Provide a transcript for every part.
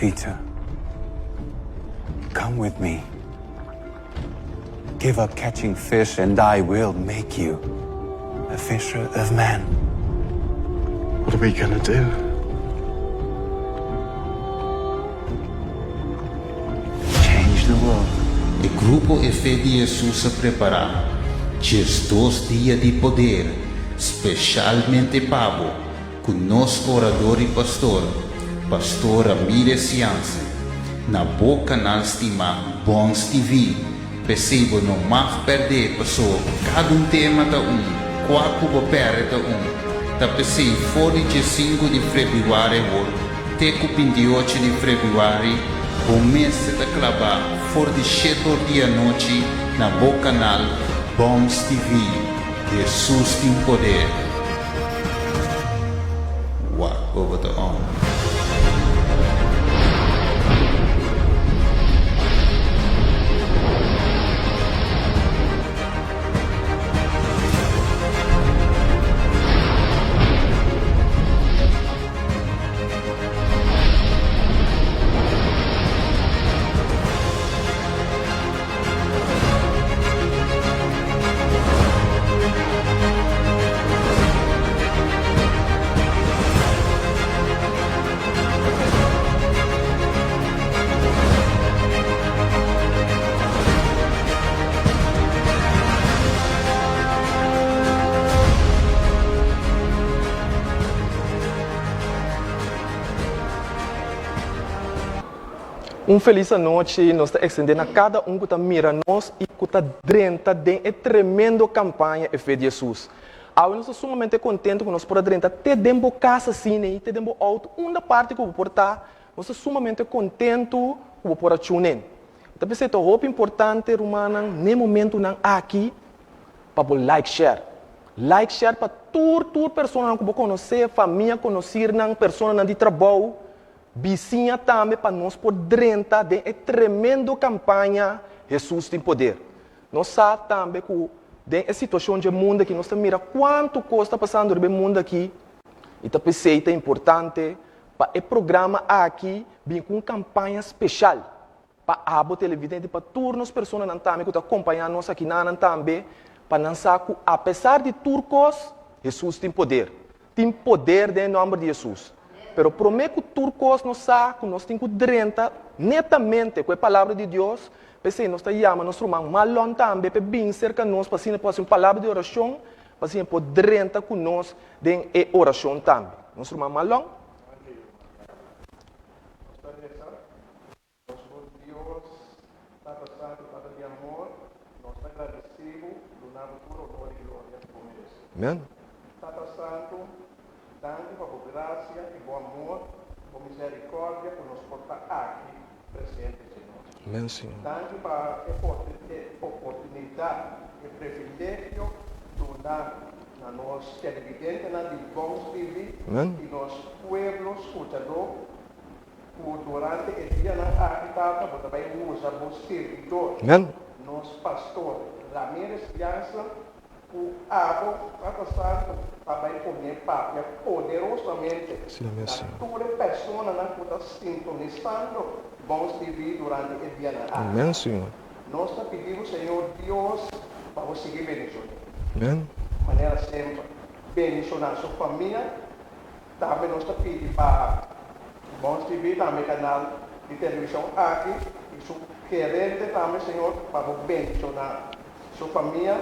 Peter, come with me. Give up catching fish, and I will make you a fisher of men. What are we gonna do? Change the world. E grupo E Fe di Hesus a prepará 12 dia di poder spesialmente pa bo ku nos orador i pastor, Pastor Ramirez Jansen, na bo kanal stimá Bons TV. P'esei bo no mag pèrdè paso kada un tema ta un, kua ku bo pèrdè ta un. Ta p'esei for di diesinku di febrüari awor te ku bintiocho di febrüari bo mester ta klabá for di shete or di anochi na bo kanal Bons TV. Hesus tin poder. Wak bo bo ta on. Un felis anochi nos ta extende na cada un cu ta mira nos y cu ta drenta den e tremendo campaña E Fe di Jesus. Awe nos ta sumamente contento cu nos por a drenta te den bo cas asina y te den bo auto, unda parti cu bo por ta, nos ta sumamente contento cu bo por a tune in. Ta p'esey ta hopi importante rumannan n'e momentonan aki pa bo like share. Like share pa tur tur personanan cu bo conoce, famia, conocirnan, personanan di trabou, Bisiña tambe pa nos por drenta den e tremendo kampaña Hesus tin poder. Nos sa tambe ku den e situashon dje mundu aki nos ta mira kuantu kos ta pasando riba e mundu aki i ta p'esei ta importante pa e programa aki bin ku un kampaña speshal. Pa abo televidente i pa tur nos personanan tambe ku ta kompañá nos akinanan tambe, pa nan sa ku apesar di tur kos, Hesus tin poder. Tin poder den e nòmber di Hesus. Pero promé ku tur kos nos sa ku nos tin ku drenta netamente ku e Palabra di Dios, p'esei nos ta yama nos ruman Marlon tambe p'e bin serka nos pa asina por hasi un palabra di orashon, pa asina por drenta ku nos den e orashon tambe. Nos ruman Marlon. Nos bon Dios, Tata Santu, Tata di amor, nos ta gradisí Bo, duna Bo tur honor i gloria ku Bo meresé. Amen. Tata Santu, danki pa Bo grasia i Bo amor, Bo miserikòrdia ku nos por ta aki presente, Señor. Amen, Señor. Danki pa e oportunidat, e privilegio duna na nos televidentenan di Bons TV Amen. i nos pueblo skuchadó Ku durante e dianan aki, Tata, bo ta bai usa bo sirbidor, Amen. nos pastor Ramirez Jansen, ku abo, Tata Santu, ta bai pone papia poderosamente Asina mes, na Señor. tur e personanan ku ta sintonisando Bons TV durante e dianan aki. Amen, Señor. Nos ta pidi bo, Señor Dios, pa bo sigui bendishon'é. Amen. Manera semper, bendishoná su famia. Tambe nos ta pidi pa Bons TV tambe canal di television aki y su gerente tambe Señor pa bo bendiciona su famia.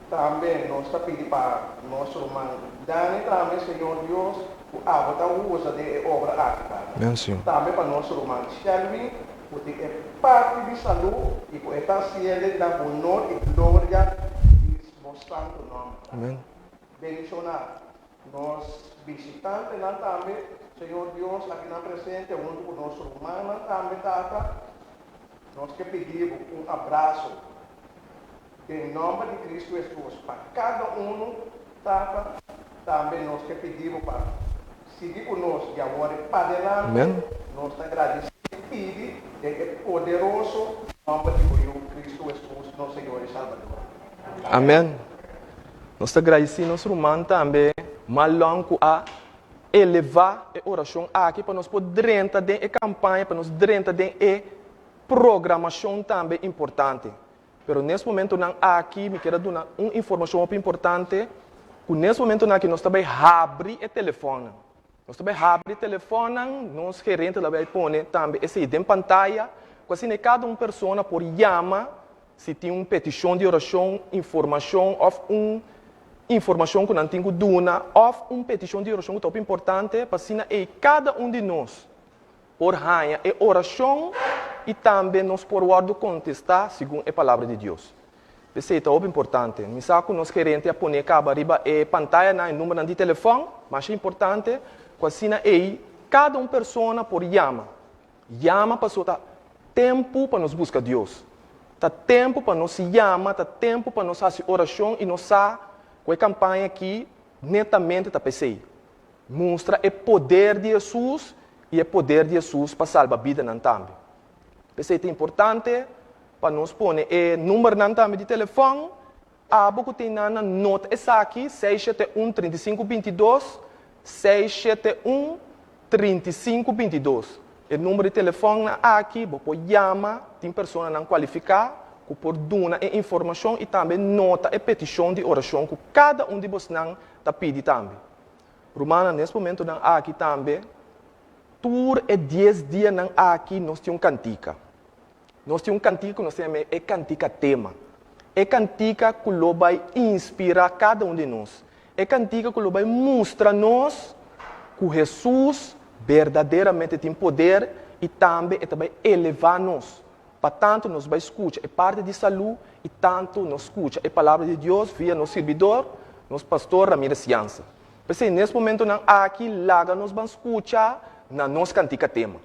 Tambe nos ta pidi pa nos ruman Dani tambe Señor Dios cu abo ta usa den e obra aki Tata. Amén Señor. Tambe pa nos ruman Shelvin cu tin e parti di salud y cu e ta haciende na honor y gloria di bo santo nomber Tata. Amén. Bendiciona Nos bishitantenan tambe, Señor Dios, akinan presente huntu ku nos rumannan tambe, Tata, nos ke pidi Bo un abraso den nòmber di Kristu Hesus pa kada unu, Tata. Tambe nos ke pidi Bo pa sigui ku nos di awor i padelante. Nos ta gradisí i pidi den e poderoso nòmber di Bo Yu, Kristu Hesus, nos Señor i Salbador. Amèn. Nos ta gradisí nos ruman tambe Marlon ku a elevá e orashon aki pa nos por drenta den e kampaña, pa nos drenta den e programashon tambe importante. Pero nes momentonan aki mi kier a duna un informashon hopi importante ku nes momentonan aki nos ta bai habri e telefònnan. Nos ta bai habri telefònnan, nos gerente ta bai pone tambe esei den pantaya ku asina e kada un persona por yama si tin un petishon di orashon, informashon òf un informashon ku nan tin ku duna òf un petishon di orashon ku ta hopi importante pa asina ei kada un di nos por haña e orashon i tambe nos por wòrdu kontestá segun e Palabra di Dios. P'esei ta hopi importante. Mi sa ku nos gerente a pone kaba riba e pantayanan e numbernan di telefòn, masha importante ku asina ei kada un persona por yama. Yama pasobra ta tempu pa nos buska Dios. Ta tempu pa nos yama, ta tempu pa nos hasi orashon i nos sa ku e kampaña akí netamente ta p'esei. Mustra e poder di Hesus i e poder di Hesus pa salba bidanan tambe. P'esei ta importante pa nos pone e numbernan tambe di telefòn. Abo ku tin nan na nota esaki, 671 35 22, 671 35 22. E number di telefònnan aki bo por yama, tin personanan kualifiká ku por duna e informashon i tambe nota e petishon di orashon ku kada un di bosnan ta pidi tambe. Rumannan, nes momentonan aki tambe, tur e dies dianan aki nos tin un kantika. Nos tin un kantika ku nos ta yama e kantika tema. E kantika ku lo bai inspirá kada un di nos. E kantika ku lo bai mustra nos ku Hesus berdaderamente tin poder i tambe e ta bai elevá nos. Pa tantu nos bai skucha e parti di salú i tantu nos skucha e Palabra di Dios via nos sirbidor, nos pastor Ramirez Jansen. P'esei nes momentonan aki laga nos ban skucha na nos kantika tema.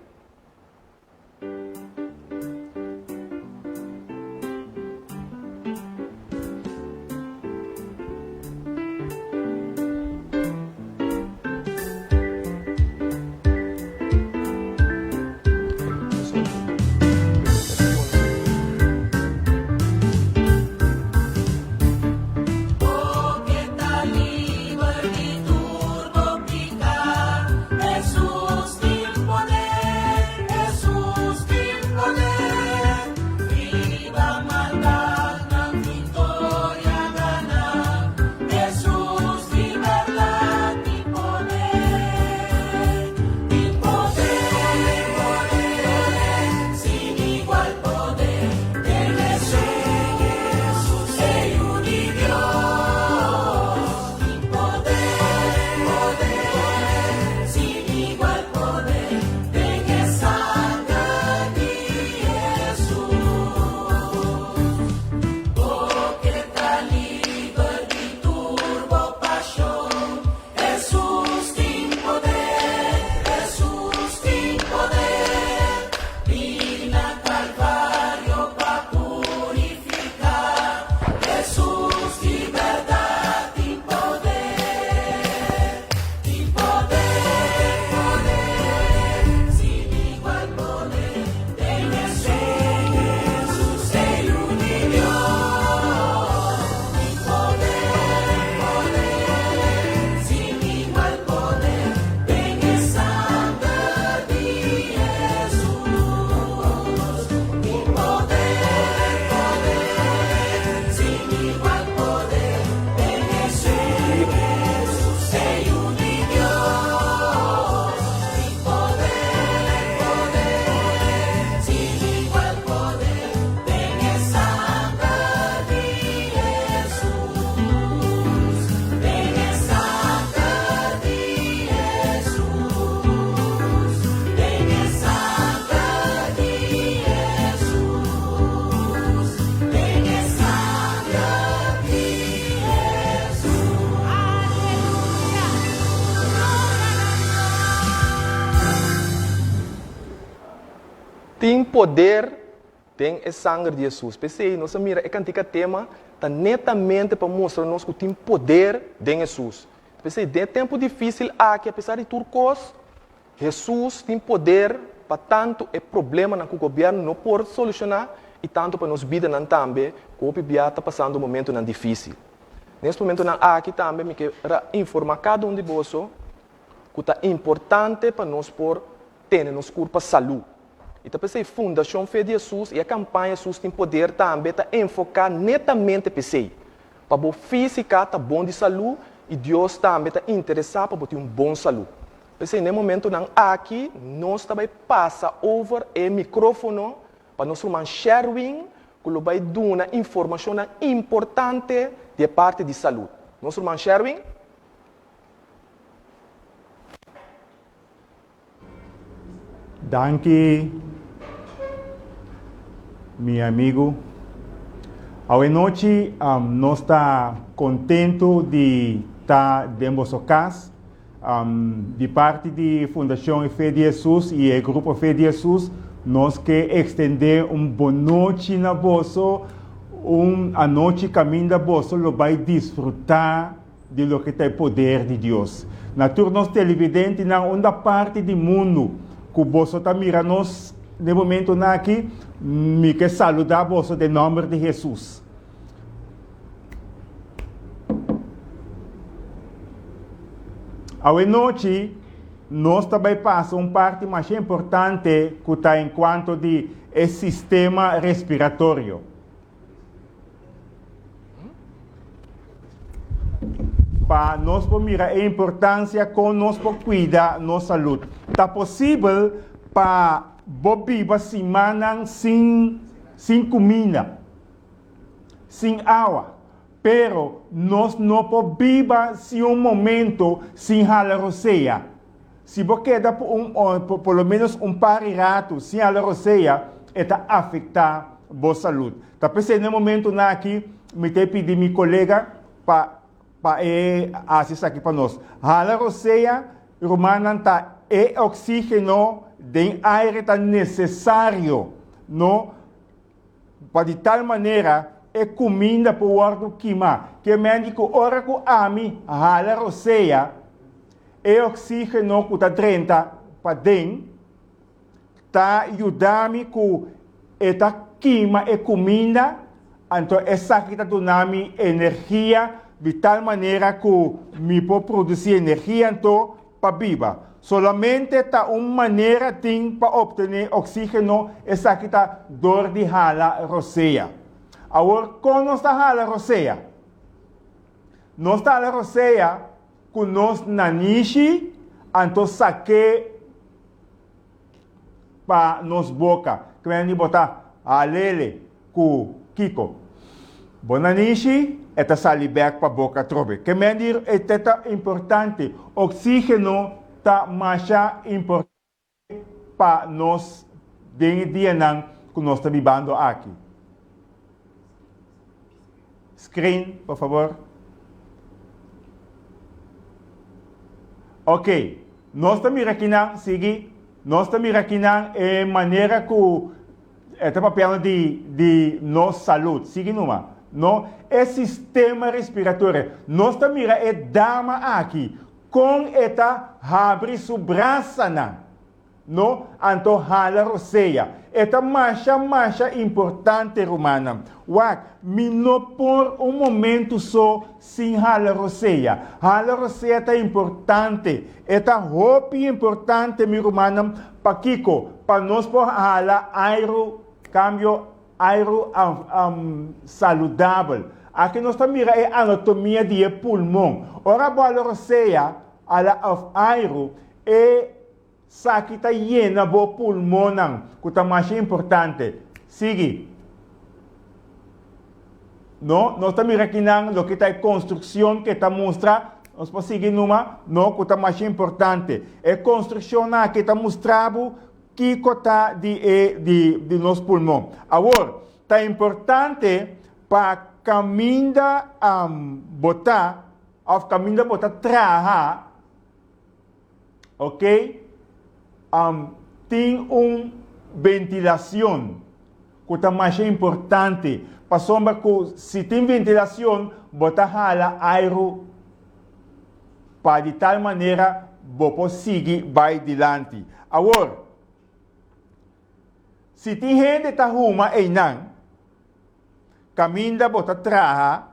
Tin poder den e sanger di Hesus. P'esei nos a mira e kantika tema ta netamente pa mustra nos ku tin poder den Hesus. P'esei den e tempu difísil aki, apesar di tur kos, Hesus tin poder pa tantu e problemanan ku gobièrnu no por solushoná i tantu pa nos bidanan tambe ku hopi bia ta pasando momentunan difísil. Den es momentunan aki tambe mi ke informá kada un di boso. ku ta importante pa nos por tene nos kurpa salú. I ta p'esei Fundashon Fe di Hesus i e kampaña Hesus Tin Poder tambe ta enfoká netamente p'esei, pa bo físika ta bon di salú i Dios tambe ta interesá pa bo tin un bon salú. P'esei na e momentunan aki nos ta bai pasa over e mikrófono pa nos ruman Sherwin ku lo bai duna informashonnan importante di e parti di salú. Nos ruman Sherwin. Danki mi amigu. Awe nochi nos ta kontentu di ta den boso kas. Di parti di Fundashon E Fe di Hesus i e Grupo Fe di Hesus nos ke ekstendé un bonochi na boso, un anochi kaminda boso lo bai disfrutá di loke ta e poder di Dios. Na tur nos televidentenan unda parti di mundu ku boso ta mira nos den momentunan aki, mi ke saludá boso den nòmber di Hesus. Awe nochi nos ta bai pasa un parti masha importante ku ta enkuanto di e sistema respiratorio. Pa nos por mira e importancia con nos por cuida nos salud. Ta posibel pa bo biba simannan sin sin cuminda, sin awa, pero nos no por biba sin un momento sin hala rosea. Si bo keda por un por lo menos un par di ratu sin hala rosea, e ta afecta bo salud. Ta p'esei na e momentunan aki mi ta e pidi mi kolega pa pa e hasi esaki pa nos. Hala rosea, rumannan, ta e oxigeno den aire ta necesario, no? Pa di tal manera e kuminda por wòrdu kima. Ke men di ku ora ku ami hala rosea, e oksígeno ku ta drenta paden ta yuda mi ku e ta kima e kuminda, anto esaki ta duna mi energia di tal manera ku mi por produsí energia anto pa biba. Solamente ta un manera tin pa obtené oxígeno, esaki ta dor di hala rosea. Awor, kon nos ta hala rosea? Nos ta hala rosea ku nos nanishi, anto sak'é pa nos boka. Kende di bo ta halele ku kiko? Bo nanishi e ta sali bek pa boka atrobe. Ke men di e ta importante. Oxigeno ta masha importante pa nos den e dianan ku nos ta bibando aki. Screen, por favor. Ok, nos ta mira akinan, sigui, nos ta mira akinan e manera ku e ta papiando di di nos salud. Sigui numa. No, e sistema respiratorio. Nos ta mira e dama aki, kon e ta habri su brasanan. No, anto hala rosea. E ta masha masha importante rumannan. Wak, mi no por un momento so sin hala rosea. Hala rosea ta importante. E ta hopi importante mi rumannan. Pakiko? Pa nos por hala airu, kambio airu saludabel. Aki nos ta mira e anatomia di e pulmon. Ora bo hala rosea, hala of airu, e Saki ta yena bo pulmonnan, ku ta masha importante. Sigui. No, nos ta mira akinan loke ta e konstrukshon ke ta mustra, nos por sigui numa, no, ku ta masha importante. E konstrukshonnan aki ta mustra bo kiko ta di e di di nos pulmon. Awor, ta importante pa kaminda bo ta òf kaminda bo ta traha, Ok, um, tin un ventilacion cu ta masha importante, pasobra cu si tin ventilacion bo ta hala airo pa di tal manera bo por sigui bay dilanti. Awor, si tin hende ta huma eynan, Kaminda bo ta traha,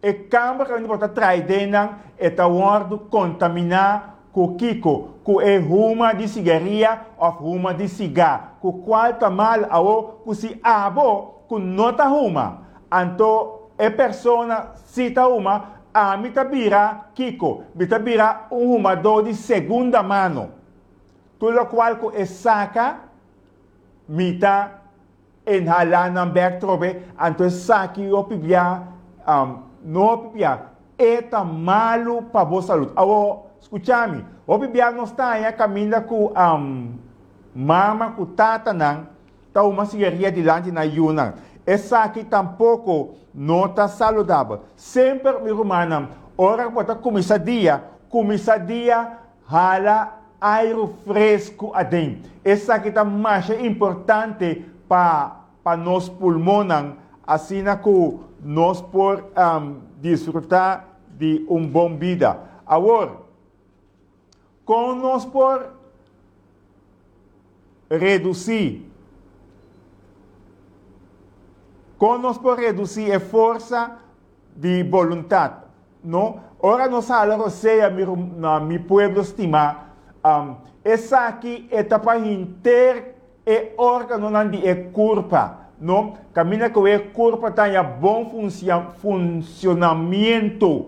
E kamber kaminda bo ta traha den nan e ta wòrdu kontaminá ku kiko? Ku e huma di sigaria òf huma di sigá, ku kual ta mal awo ku si abo ku no ta huma, anto e persona si ta huma, ami ta bira kiko? Mi ta bira un humadó di segunda mano. Tur lokual ku e saka, mi ta Inhalá nan bek trobe, anto esaki hopi bia, no hopi bia, e ta malu pa bo salud. Awor, skucha mi, hopi bia nos ta haña kaminda ku mama ku tatanan ta huma sigaria dilanti nan yunan. Esaki tampoko no ta saludabel. Semper, mi rumannan, ora ku bo ta kuminsá dia, kuminsá dia Hala airu fresku aden. Esaki ta masha importante pa pa nos pulmonnan asina ku nos por disfrutá di un bon bida. Awor, kon nos por redusí kon nos por redusí e forsa di boluntat? No, ora nos hala rosea mi na mi pueblo stimá, esaki e ta pa hinter e órganonan di e kurpa. No, kaminda ku e kurpa ta haña bon funshonamiento,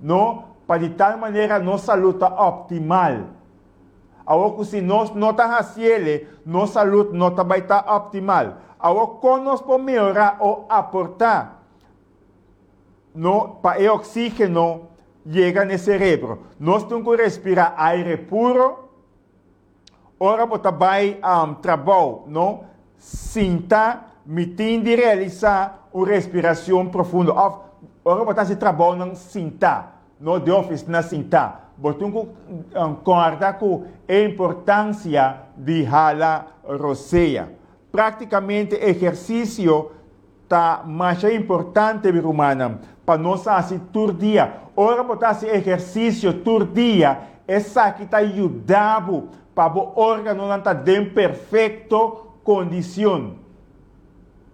no, pa di tal manera nos salud ta optimal. Awor ku si nos no ta hasiele, nos salud no ta bai ta optimal. Awor kon nos por mehorá o aportá No, pa e oxígeno yega n'e cerebro, nos tin cu respira aire puro. Ora bo ta bay trabou, no, sinta, mi tin di realisa un respiracion profundo. Of, ora bo ta haci trabounan sinta, no, den oficina sinta, bo tin cu corda cu e importancia di hala rosea. Practicamente ehercicio Ta masha importante, mi rumannan, pa nos hasi tur dia. Ora bo ta hasi ehersisio tur dia, esaki ta yuda bo pa bo órganonan ta den perfekto kondishon.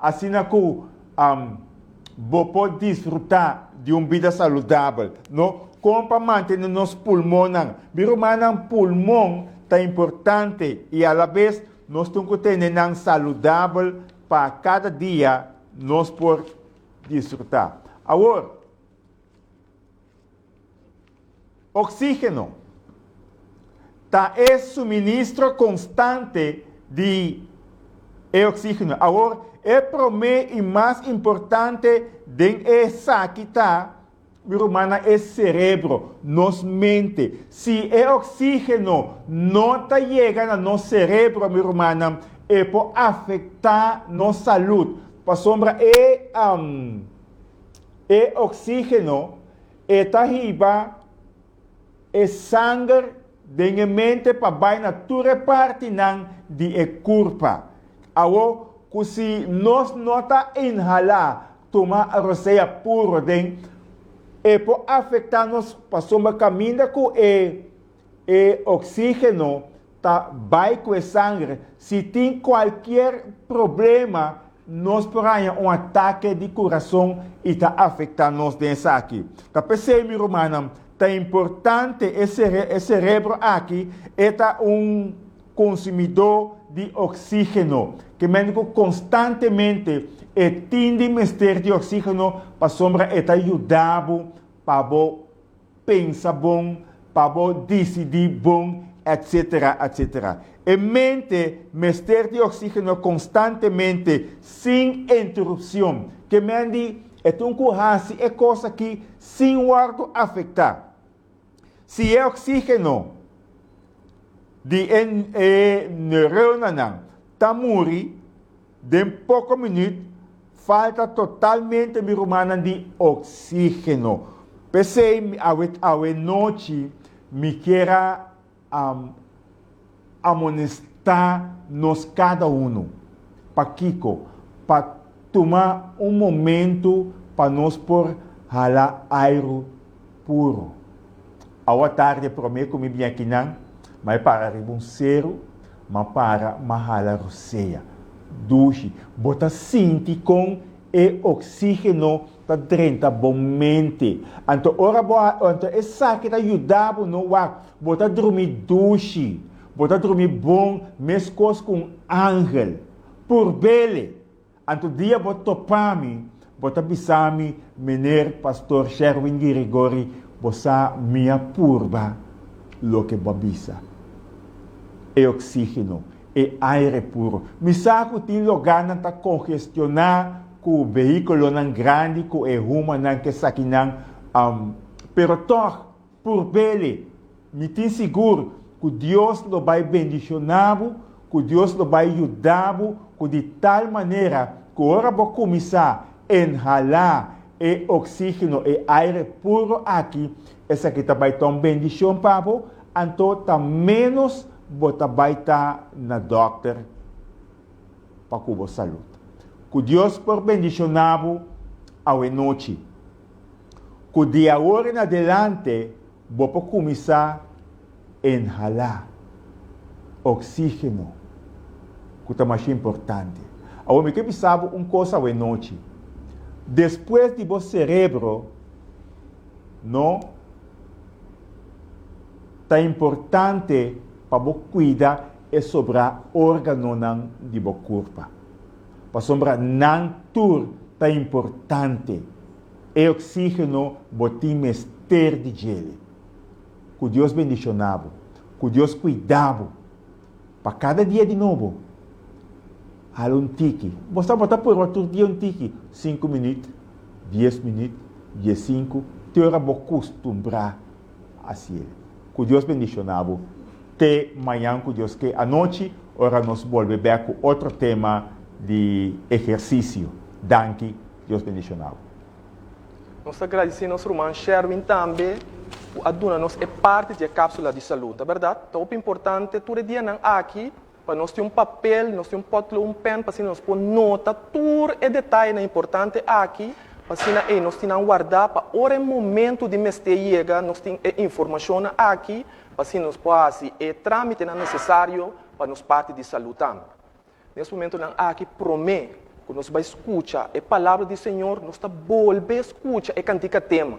Asina ku bo por disfrutá di un bida saludabel. No? Kon pa mantené nos pulmonnan? Mi rumannan, pulmon ta importante i alabes nos tin ku tene nan saludabel Pa kada dia nos por disfrutá. Awor, oxígeno ta e suministro konstante di e oxígeno. Awor, e promé i mas importante den esaki ta Mi rumannan, e cerebro, nos mente, si e oxigeno no ta yega na nos cerebro, mi rumannan, e por afecta nos salud, pasobra e e oxigeno e ta hiba e sanger den e mente pa bai na tur e partinan di e curpa. Awo, cu si nos no ta inhala Tuma rosea puro den e por afecta nos pasobra caminda cu e e oxigeno ta bay cu e sangre si tin cualkier problema nos por haña un atake di curason y ta afecta nos den esaki. Ta pesey mi rumannan ta importante e e cerebro aki e ta un Consumidó di oxígeno, ke mende ku konstantemente e tin di mester di oxígeno pasobra e ta yuda bo pa bo pensa bon, pa bo disidí bon, etcetera, etcetera. E mente mester di oxígeno konstantemente sin interupcion, ke mende e tin ku hasi e kos aki sin wòrdu afektá. Si e oxígeno di e e neuronanan ta muri den poko minuut, falta totalmente mi rumannan di oxígeno. P'esei awe awe nochi mi kier a amonestá nos kada unu. Pakiko? Pa tuma un momento pa nos por hala airu puru. Awa tardi promé ku mi bin akinan, m'a e para riba un seru, m'a para, m'a hala rosea. Dushi. Bo ta sinti kon. E oxígeno ta drenta bo mente. Anto ora bo a, anto esaki ta yuda bo no wak, bo ta drumi dushi, bo ta drumi bon meskos ku un angel. Purbele! Anto dia bo topa mi, bo ta bisa mi, Meneer Pastor Sherwin Girigori, bo sa mi a purba loke bo a bisa. E oxígeno, e aire puro. Mi sa ku tin loganan ta kongestioná ku vehíkulonan grandi ku e humanan ku esakinan, pero tòg purb'ele. Mi tin sigur ku Dios lo bai bendishoná bo, ku Dios lo bai yuda bo ku di tal manera ku ora bo kuminsá inhalá e oksígeno, e aire puro aki, esaki ta bai ta un bendishon pa bo, anto ta ménos bo ta bai ta na dòkter pa ku bo salud. Ku Dios por bendishoná bo awe nochi. Ku di awor en adelante bo por kuminsá inhalá oksígeno, ku ta masha importante. Awor mi ke bisa bo un kos awe nochi. Despues di bo serebro no ta importante pa bo kuida e sobrá órganonan di bo kurpa, pasobra nan tur ta importante. E oksígeno bo tin mester di djele. Ku Dios bendishoná bo. Ku Dios kuida bo. Pa kada dia di nobo, hala un tiki. Bo sa bo ta purba tur dia un tiki, sinku minüt, dies minüt, diesinku, te ora bo kustumbrá hasiel. Ku Dios bendishoná bo. Te mañan ku Dios ke anochi, ora nos bolbe bèk ku otro tema di ehersisio. Danki. Dios bendishoná bo. Nos ta gradisí nos ruman Sherwin tambe ku a duna nos e parti di e kapsula di salú. Ta bèrdat, ta hopi importante tur e dianan aki pa nos tin un papel, nos tin un potlo, un pèn pa asina nos por nota tur e detayenan importante aki pa asina ei nos tin nan wardá pa ora e momentu di mester yega nos tin e informashonnan aki pa asina nos por hasi e trámitenan nesesario pa nos parti di salú tambe. Nes momentonan aki promé ku nos bai skucha e palabra di Señor, nos ta bolbe skucha e kantika tema.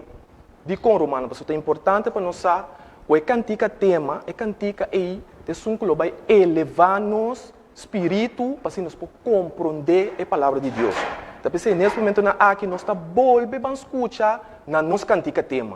Dikon, rumannan? Pasobra ta importante pa nos sa ku e kantika tema, e kantika ei ta esun ku lo bai elevá nos spiritu pa asina nos por komprondé e palabra di Dios. Ta p'esei nes momentonan aki nos ta bolbe ban skucha na nos kantika tema.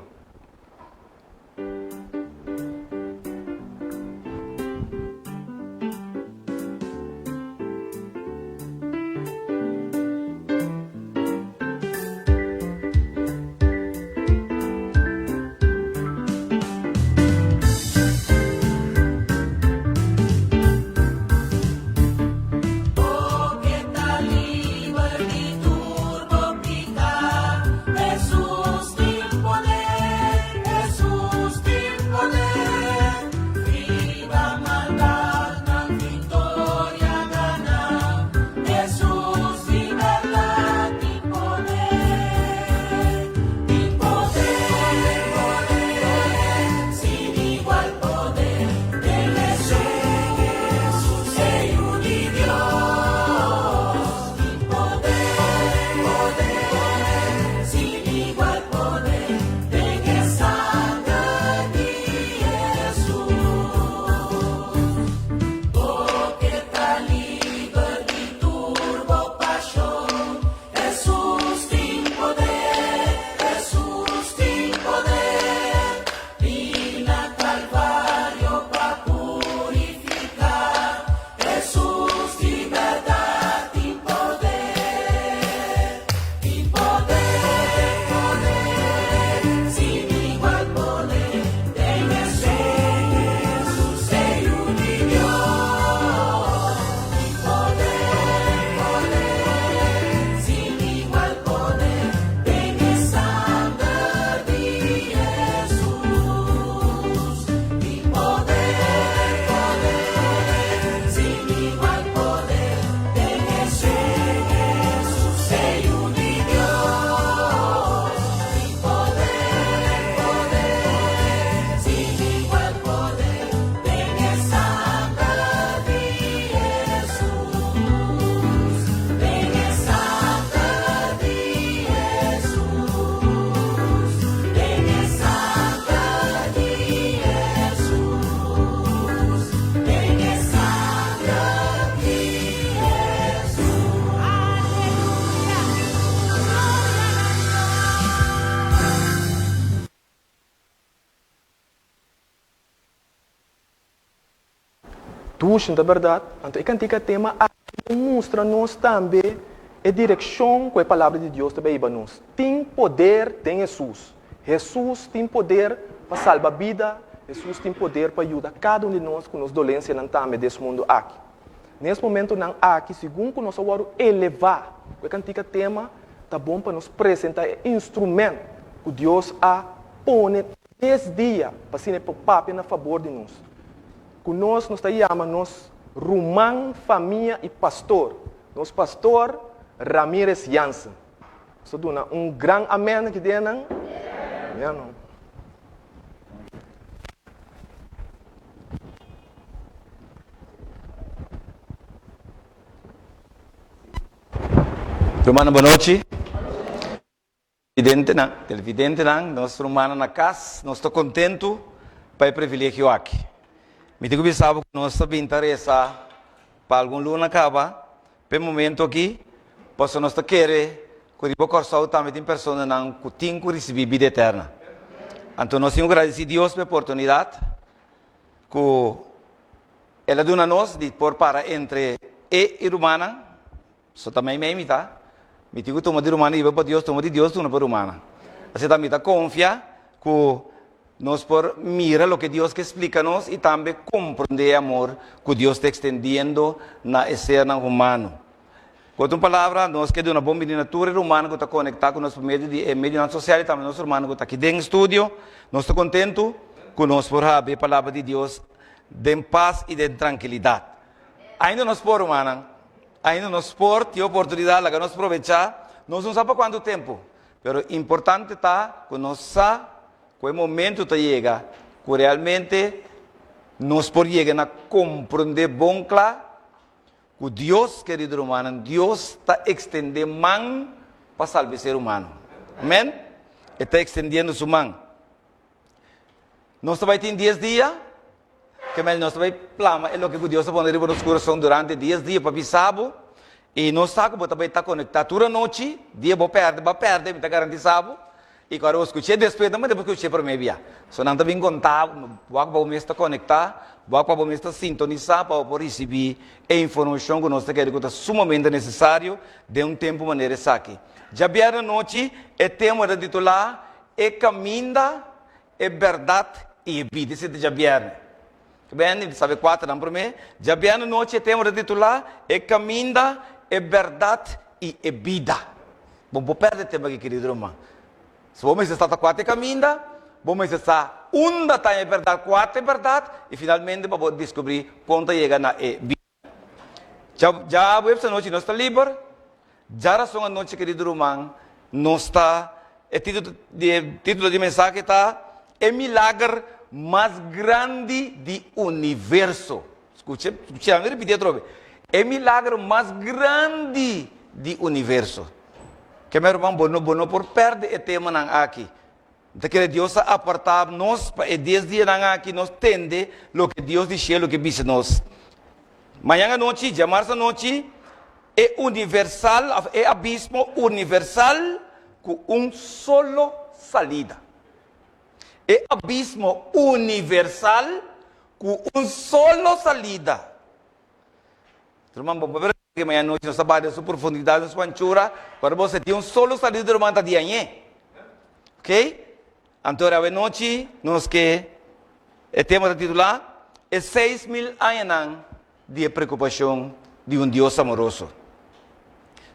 Dushi, ta bèrdat? Anto e kantika tema aki ta mustra nos tambe e direkshon ku e Palabra di Dios ta bai hiba nos. Tin poder den Hesus. Hesus tin poder pa salba bida, Hesus tin poder pa yuda kada un di nos ku nos dolensianan tambe des mundu aki. Nes momentunan aki, segun ku nos a wòrdu elevá ku e kantika tema, ta bon pa nos presentá e instrumènt ku Dios a pone des dia pa asina e por papia na fabor di nos. Ku nos, nos ta yama nos ruman, famia i pastor, nos pastor Ramirez Jansen. Nos ta duna un gran amèn aki den nan. Ya no. Rumannan bonochi. Televidentenan, televidentenan, nos rumannan na kas, nos ta kontentu pa e privilegio aki. Mi tin ku bisa bo ku nos ta bin ta resa pa algun luna kaba pa e momento aki, pasobra nos ta kere ku riba Kòrsou tambe tin personanan ku tin ku risibí bida eterna. Anto nos tin ku gradisí Dios pa e oportunidat ku El a duna nos di por para entre e i rumannan. So ta mei mei mi ta. Mi tin ku tuma di rumannan hiba pa Dios, tuma di Dios duna pa rumannan. Asina ta mi ta konfia ku nos por mira loke Dios ke splika nos i tambe komprondé e amor ku Dios ta ekstendiendo na e sernan humano. Ku otro palabra, nos ke duna bon bini na tur e rumannan ku ta konektá ku nos pa medio di e medionan sosial i tambe nos rumannan ku ta aki den studio. Nos ta kontentu ku nos por habri e Palabra di Dios den pas i den trankilidat. Ainda nos por, rumannan. Ainda nos por tin oportunidat, laga nos probechá. Nos no sa pa kuantu tempu, pero importante ta ku nos sa ku e momentu ta yega ku realmente nos por yega na komprondé bon kla ku Dios, kerido rumannan, Dios ta ekstendé man pa salba e ser humano. Amèn? E ta ekstendiendo su man. Nos ta bai tin dies dia, ke mel nos ta bai plama e loke ku Dios a pone riba nos kurason durante dies dia pa bisa bo, i nos sa ku bo ta bai ta konektá tur anochi, dia bo pèrdè, bo a pèrdè, mi ta garantisá bo, i ku ora bo skuch'é despues no mester bo skuch'é promé bia. So nan ta bin kontá bo, wak pa bo mes ta konektá, wak pa bo mes ta sintonisá pa bo por risibí e informashon ku nos ta kere ku ta sumamente nesesario den un tempu manera esaki. Djabièrnè anochi e tema ta titulá E kaminda, e bèrdat i e bida. Esei ta djabièrnè. Bèn, sabe kuaternan promé. Djabièrnè nochi e tema ta titulá E kaminda, e bèrdat i e bida. Bo no por pèrdè e tema aki, kerido ruman. Si bo mester sa ta kua ta e kaminda, bo mester sa unda ta e bèrdat, kua ta e bèrdat, i finalmente pa bo deskubrí kon ta yega na e bida. Djaweps anochi nos ta liber, djarason anochi kerido ruman nos ta, e titulo di e titulo di e mensahe ta E milager mas grandi di universo. Skucha, skucha, mi ripiti atrobe. E milager mas grandi di universo. Ke mi ruman bo no bo no por pèrdè e temanan aki. Mi ta kere Dios a apartá nos pa e dies dianan aki nos tende loke Dios di shelu ke bisa nos. Mañan anochi, djamars anochi, e universal òf e abismo universal ku un solo salida. E abismo universal ku un solo salida. Ruman, bo por ke mañana nochi nos ta bai den su profundidad, den su anchura, pero bo se tin un solo salida, ruman, ta di añe. Ok? Anto awe nochi nos ke e tema ta titulá E 6000 añanan di e preokupashon di un Dios amoroso.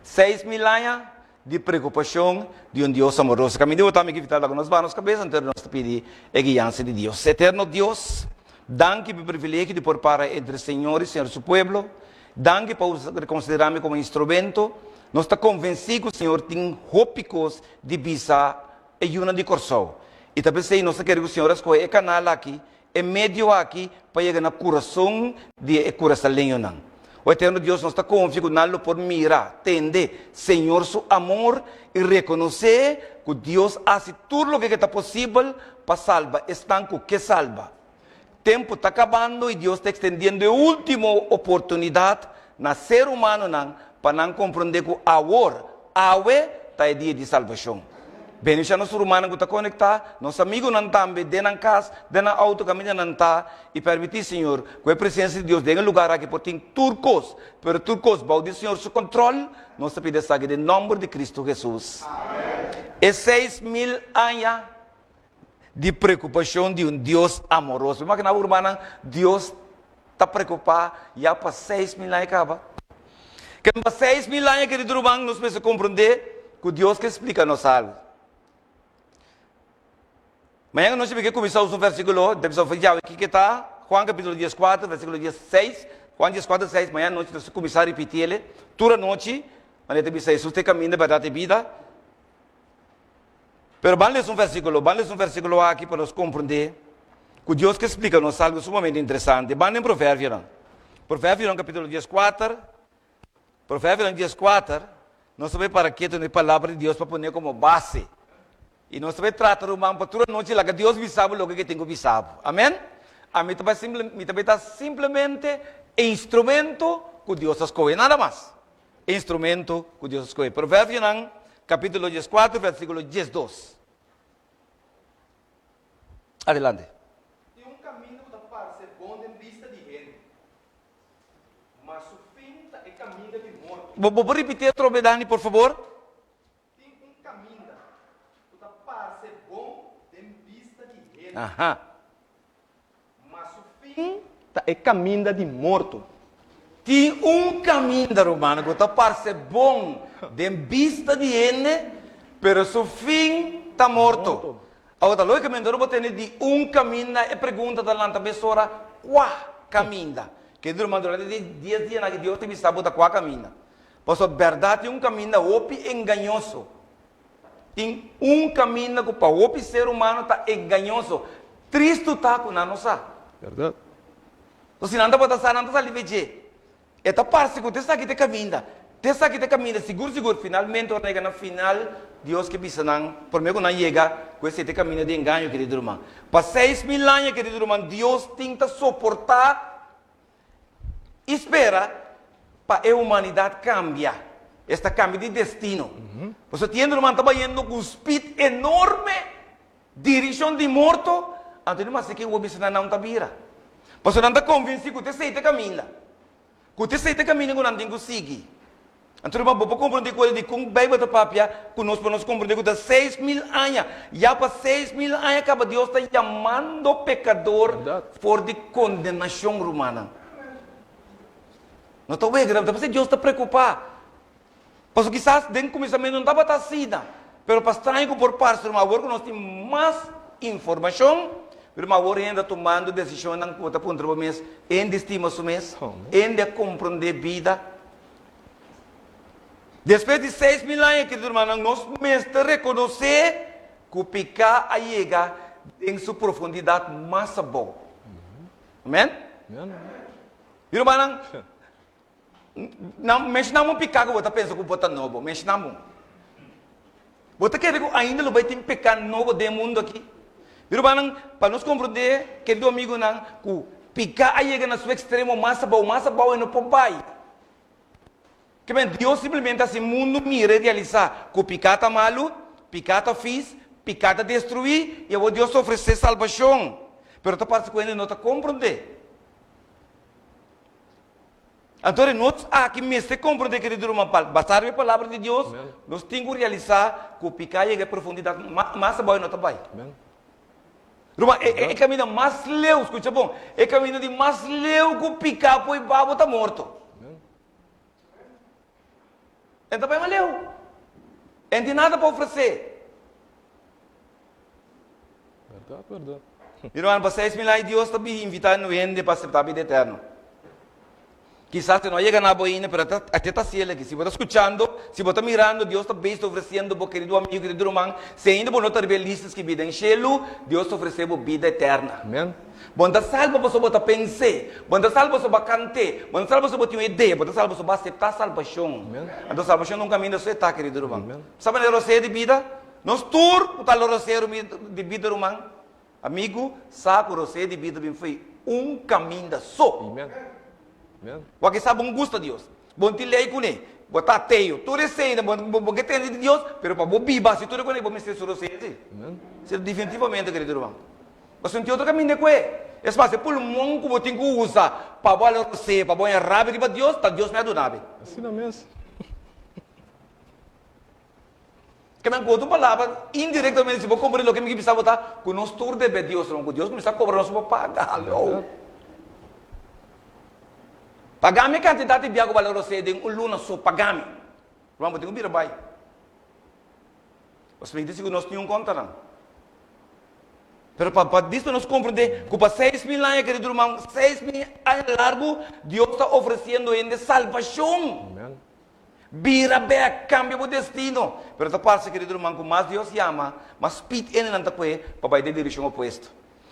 6000 aña di preokupashon di un Dios amoroso. Kaminda bo ta mi ki vital laga nos baha nos kabes anto nos ta pidi e guiansa di Dios. Eterno Dios, danki pa e privilegio di por para entre Señor i Señor su pueblo. Danki pa usa konsidera mi komo instrumento. Nos ta konvensí ku Señor tin hopi kos di bisa e yunan di Kòrsou. I ta p'esei nos ta kere ku Señor a skohe e kanal aki, e medio aki, pa yega na kurason di e kurasaleñonan. O Eterno Dios, nos ta konfia ku nan lo por mira, tende, Señor su amor i rekonosé ku Dios hasi tur loke ke ta posibel pa salba esnan ku ke salba. Tempu ta kabando i Dios ta ekstendiendo e último oportunidat na ser humanonan pa nan komprondé ku awor, awe, ta e dia di salbashon. Bendiciona nos rumannan cu ta conecta, nos amigonan tambe, den nan cas, den nan auto caminda nan ta, y permiti, Señor, cu e presencia di Dios den e lugar aki por tin tur cos, pero tur cos bao di Señor su control, nos ta pidi esaki den nomber di Cristo Jesus. E 6000 aña di preocupacion di un Dios amoroso. Imagina bo rumannan, Dios ta preocupa ya pa 6000 aña caba. Ken pa 6000 aña kerido ruman nos mester comprende cu Dios ke splica nos algo. Mañana anochi mi ke cuminsa usa un versiculo, ta bisa yahwe kiko ta, Juan capitulo 14 versiculo 16, Juan 14, 6, mañana anochi nos ta cuminsa ripiti ele tur anochi, manera ta bisa Jesus ta e caminda, berdad y bida. Pero ban lesa un versíkulo, ban lesa un versíkulo aki pa nos komprendé ku Dios ke splika nos algu sumamente interesante. Ban den Proverbionan. Proverbionan kapítulo dieskuater, Proverbionan dieskuater, nos ta bai para ketu na e palabra di Dios pa pone komo base. I nos ta bai trata ruman pa tur anochi laga Dios bisa bo loke ke tin ku bisa bo. Amen? Ami ta bai simple, mi ta bai ta simplemente e instrumento ku Dios a skohe, nada mas. E instrumento ku Dios a skohe. Proverbionan kapítulo dieskuater versíkulo 12. Adelante. Tin un kaminda ku ta parse bon den bista di hende, ma su fin ta e kaminda di morto. Bo bo por ripití atrobe, Dani, por fabor? Tin un kaminda ku ta parse bon den bista di hende. Aha. Ma su fin ta e kaminda di morto. Tin un kaminda, rumannan, ku ta parse bon den bista di hende, pero su fin ta morto. Awor ta lógikamente ora bo tende di un kaminda, e pregunta ta lanta mesora, Kua kaminda? Kende ruman, durante di dies dianan aki Dios ta bisa bo ta kua kaminda. Pasobra bèrdat tin un kaminda hopi engañoso. Tin un kaminda ku pa hopi ser humano ta engañoso. Tristu ta ku nan no sa. Bèrdat. So si nan tabata sa, nan ta sali fe dje. E ta parse ku ta esaki ta e kaminda, ta esaki ta e kaminda, sigur sigur. Finalmente ora nan yega na final, Dios ke bisa nan, promé ku nan yega, ku esei ta e kaminda di engaño, kerido ruman. Pa 6000 aña, kerido ruman, Dios tin ta soportá I spera pa e humanidat kambia, esta kambia di destino. Pasobra tin hende ruman ta bayendo ku un spit enorme dirishon di morto, anto di masha ke bo bisa nan nan ta bira. Pasobra nan ta konvensí ku ta esei ta kaminda, ku ta esei ta kaminda ku nan tin ku sigui. Anto ruman bo por komprondé ku dikon Beibel ta papia ku nos pa nos komprondé ku ta 6000 aña. Ya pa 6000 aña kaba Dios ta yamando pekador for di kondenashon rumannan. No ta wega, ta parse Dios ta preokupá. Pasobra kisas den kuminsamentu no tabata asina, pero pa straño ku por parse ruman awor ku nos tin mas informashon, ruman awor hende ta tumando desishonnan ku bo ta puntra bo mes, hende stima su mes, hende a komprondé bida. Despues di 6000 aña, kerido hermanonan, nos mester rekonosé ku piká a yega den su profundidat mas abou. Amèn? Mi rumannan, menshoná un piká ku bo ta pensa ku bo ta nobo. Menshoná un. Bo ta kere ku ainda lo bai tin piká nobo den e mundu akí? Mi rumannan, pa nos komprondé, kerido amigunan, ku piká a yega na su ekstremo mas abou, mas abou e no por bai. Ke men, Dios simplemente hasi mundu mira i realisá ku piká ta malu, piká ta fis, piká ta destruí, i awor Dios ta ofresé salbashon. Pero ta parse ku hende no ta komprondé. Anto di nos aki mester komprondé, kerido ruman, pa basá riba e Palabra di Dios, nos tin ku realisá ku piká yega e profundidat mas abou e no ta bai. Ruman, e kaminda mas leu, skucha bon, e kaminda di mas leu ku piká por hiba bo ta morto. E ta bai mas leu. E no tin nada pa ofresé. Berdad, berdad. Mi ruman, pa 6000 aña Dios ta bin invitá nu hende pa aseptá bida eterno. Kisas e no a yega na bo ainda, pero a te ta hasiel aki. Si bo ta skuchando, si bo ta mirando, Dios ta bezig ta ofresiendo bo, kerido amigo, kerido ruman, si ainda bo no ta riba e lista skibí den shelu, Dios ta ofresé bo bida eterna. Amen. Bo no ta salba pasobra bo ta pens'é, bo no ta salba pasobra bo a kant'é, bo no ta salba pasobra bo tin un idea, bo ta salba pasobra bo a aseptá salbashon. Amen. Anto salbashon ta un kaminda so e ta, kerido ruman. Amen. Sa manera rosea di bida? Nos tur ku ta lo rosea di bida, ruman, amigu, sa ku rosea di bida bin foi un kaminda so. Amen. Amen. Wak e sa bon gusta Dios. Bon tin lei kuné. Bo ta ateo. Tur esei bo bo ke tende di Dios, pero pa bo biba hasi tur e kos bo mester solo esei si. Si definitivamente kerido ruman. Pasobra no tin otro kaminda ku e. Es mas e pulmon ku bo tin ku usa pa bo hala rosea, pa bo haña rabia riba Dios, ta Dios mi a duna bo. Asina mes. Ke men ku otro palabra, indirectamente si bo comprende loke mi ke bisa bo ta ku nos tur debe Dios, ruman, ku Dios kuminsá kobra nos pa paga. Hallo. Paga mi e kantidat di bia ku balor rosé den un luna so, paga mi. Ruman, bo tin ku bira bai. Pasobra mi di ku nos tin un kontanan. Pero pa pa disto nos komprendé ku pa 6000 aña, kerido ruman, 6000 aña largu, Dios ta ofresiendo hende salbashon. Amen. Bira bek, kambia bo destino. Pero ta parse, kerido ruman, ku mas Dios yama, mas spit hendenan ta kue pa bai den direkshon opuesto.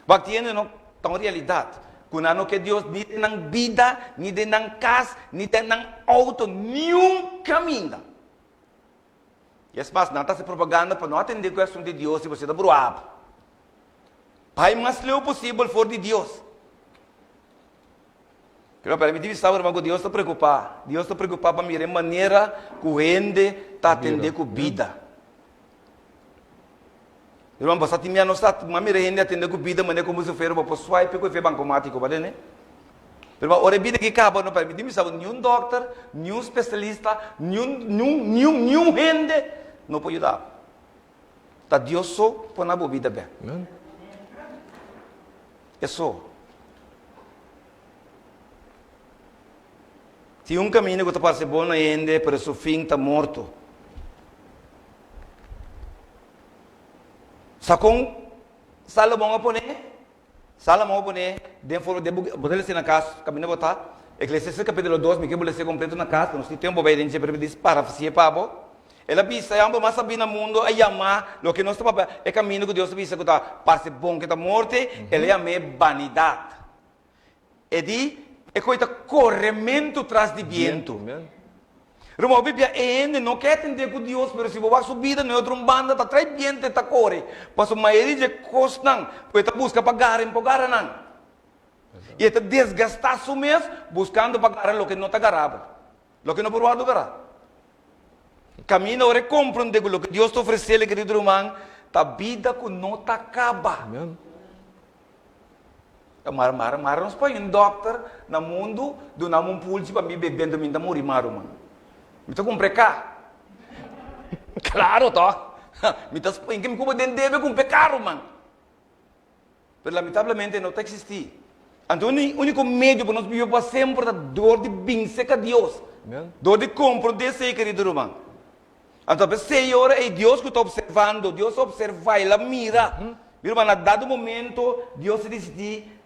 Wak tin hende no ta un realidat ku nan no ke Dios ni den nan bida, ni den nan kas, ni den nan outo, niun kaminda. I es mas, nan ta hasi propaganda pa no atendé ku e asuntu di Dios i bo ta bruha bo. Bai mas leu posibel for di Dios. Pero permití mi sa, hermano, ku Dios ta preokupá. Dios ta preokupá pa mira e manera ku hende ta atendé ku bida. Hermano, bo sa tin mia no sa, ma mira hende atendé ku bida manera komo si fuera bo por swipe ku e fe bankomátiko, ba tende? Pero ora e bida aki kaba, no permití mi sa, niun dòkter, niun spesialista, niun, niun, niun, niun hende no por yuda bo. Ta Dios so por na bo bida bèk. E so. Tin un kaminda ku ta parse bon na hende, pero su fin ta morto. Sa kon Salomon a pone? Salomon a pone den forma den buki, bo ta lesa na kas kaminda bo ta, Eklesiastes kapitulo dos, mi ke bo lesa kompleto na kas, nos tin tempu bai den dje, pero mi dis parafrasi'e pa bo. El a bisa, E homber mas sabí na mundo a yamá loke nos ta papia, e kaminda ku Dios ta bisa ku ta parse bon ke ta morte, el a yam'é banidat. E di, E koi ta korementu tras di bientu. Ruman, hopi bia e hende no ke atendé ku Dios, pero si bo wak su bida na e otro un banda ta trai bientu e ta kore, pasobra mayoria di e kosnan ku e ta buska pa gara e no por gara nan. I e ta desgastá su mes buskando pa gara loke no ta garabel, loke no por wòrdu gará. Kaminda ora e komprondé ku loke Dios ta ofresé el, kerido ruman, ta bida ku no ta kaba. Amen. Mara, mara, mara nos poi un dòkter na mundu duna mi un pulchi pa mi bebe anto mi ta muri mas, ruman. Mi ta kumpra e ka. Klaro tòg. Mi ta spinka mi kuba den debe kumpra e ka, ruman. Pero lamentablemente no ta existi. Anto unico medio pa nos biba pa semper ta door di bin cerca Dios. Door di comprende esey, querido ruman. Anto p'esey ora ey Dios cu ta observando, Dios a observa, el a mira. Mi ruman, na dado momento Dios a dicidi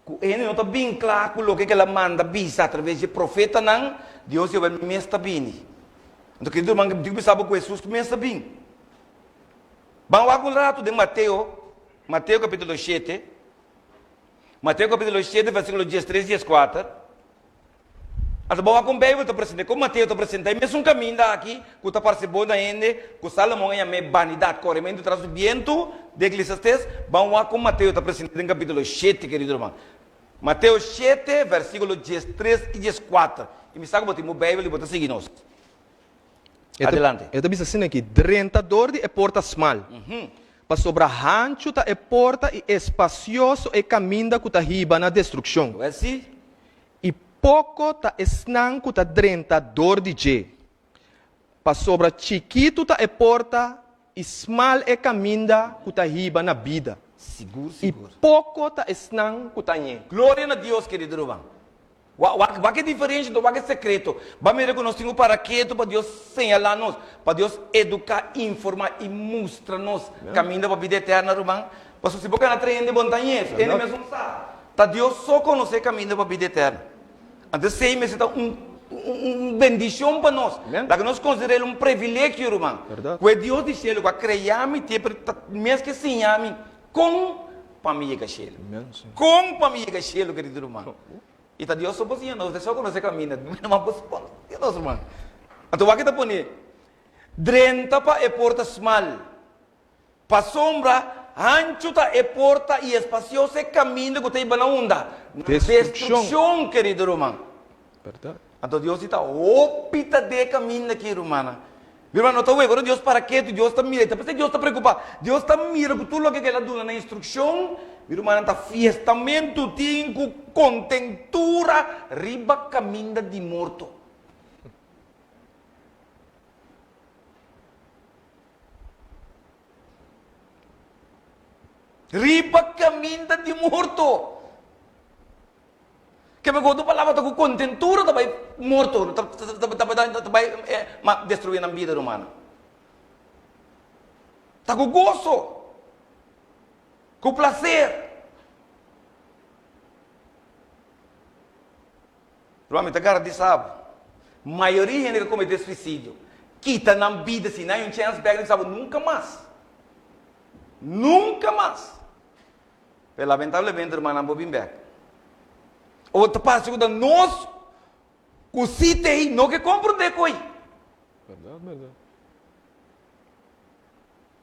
cu hende no ta bin cla cu loke cu el a manda bisa atraves di e profetanan, Dios di awor mes ta bini. Anto querido ruman, mi tin cu bisa bo cu Jesus mes ta bin. Ban wak un ratu den Mateo, Mateo capítulo shete, Mateo capítulo shete versículo diestres, dieskuater. Anto bo wak kon Bijbel ta presenta, kon Mateo ta presenta e mesun kaminda aki ku ta parse bon na hende, ku Salomon a yam'é banidat, korementu tras di bientu, den Eclesiastes. Ban wak kon Mateo ta presenta den capítulo shete, kerido ruman. Mateo shete, versículo diestres i dieskuater. I mi sa ku bo tin bo Bijbel i bo ta sigui nos. Adelante. E ta bisa asina aki, Drenta dor di e porta smal, pasobra hanchu ta e porta i espasioso e kaminda ku ta hiba na destrukshon. I poko ta esnan ku ta drenta dor di dje, pasobra chikitu ta e porta i smal e kaminda ku ta hiba na bida, i poko ta esnan ku ta hañ'é. Gloria na Dios, kerido ruman. Wak, wak e diferensha enton, wak e sekreto. Ba mira ku nos tin ku para ketu pa Dios señalá nos, pa Dios eduká, informá i mustra nos kaminda pa bida eterna, ruman. Pasobra si bo kana trae hende bo no ta hañ'é, hende mes no sa. Ta Dios so konosé kaminda pa bida eterna. Anto esei mester ta un un bendishon pa nos. Laga nos konsider'el un privilegio, ruman, ku e Dios di shelu ku a krea mi te mes ke siña mi kon pa mi yega shelu. Kon pa mi yega shelu, kerido ruman. I ta Dios so por siña nos, Dios so konosé kaminda. Mi no por siña nos, ruman. Anto wak ta pone, Drenta pa e porta smal, pasobra hanchu ta e porta i espasioso e kaminda ku ta hiba na unda? Na destrukshon, kerido ruman. Bèrdat. Anto Dios di ta hopi ta de kaminda aki, rumannan. Mi ruman no ta wega ora Dios para ketu, Dios ta mira, i ta p'esei Dios ta preokupá. Dios ta mira ku tur loke ku el a duna na instrukshon, mi rumannan, ta fiestamentu tin ku kontentura riba kaminda di morto. Riba kaminda di morto. Ke mehor tu palabra ta ku kontentura ta bai morto, ta bai destruí nan bida rumannan. Ta ku goso, ku plaser. Ruman mi ta garantisa bo, mayoria hende ku komete suisidio kita nan bida si nan hay un chèns bèk nan bisa bo nunka mas, nunka mas. Pero lamentablemente rumannan bo bin bek. Ora ta parse ku ta nos ku si t'ei no ke komprondé ku ei. Bèrdat, bèrdat.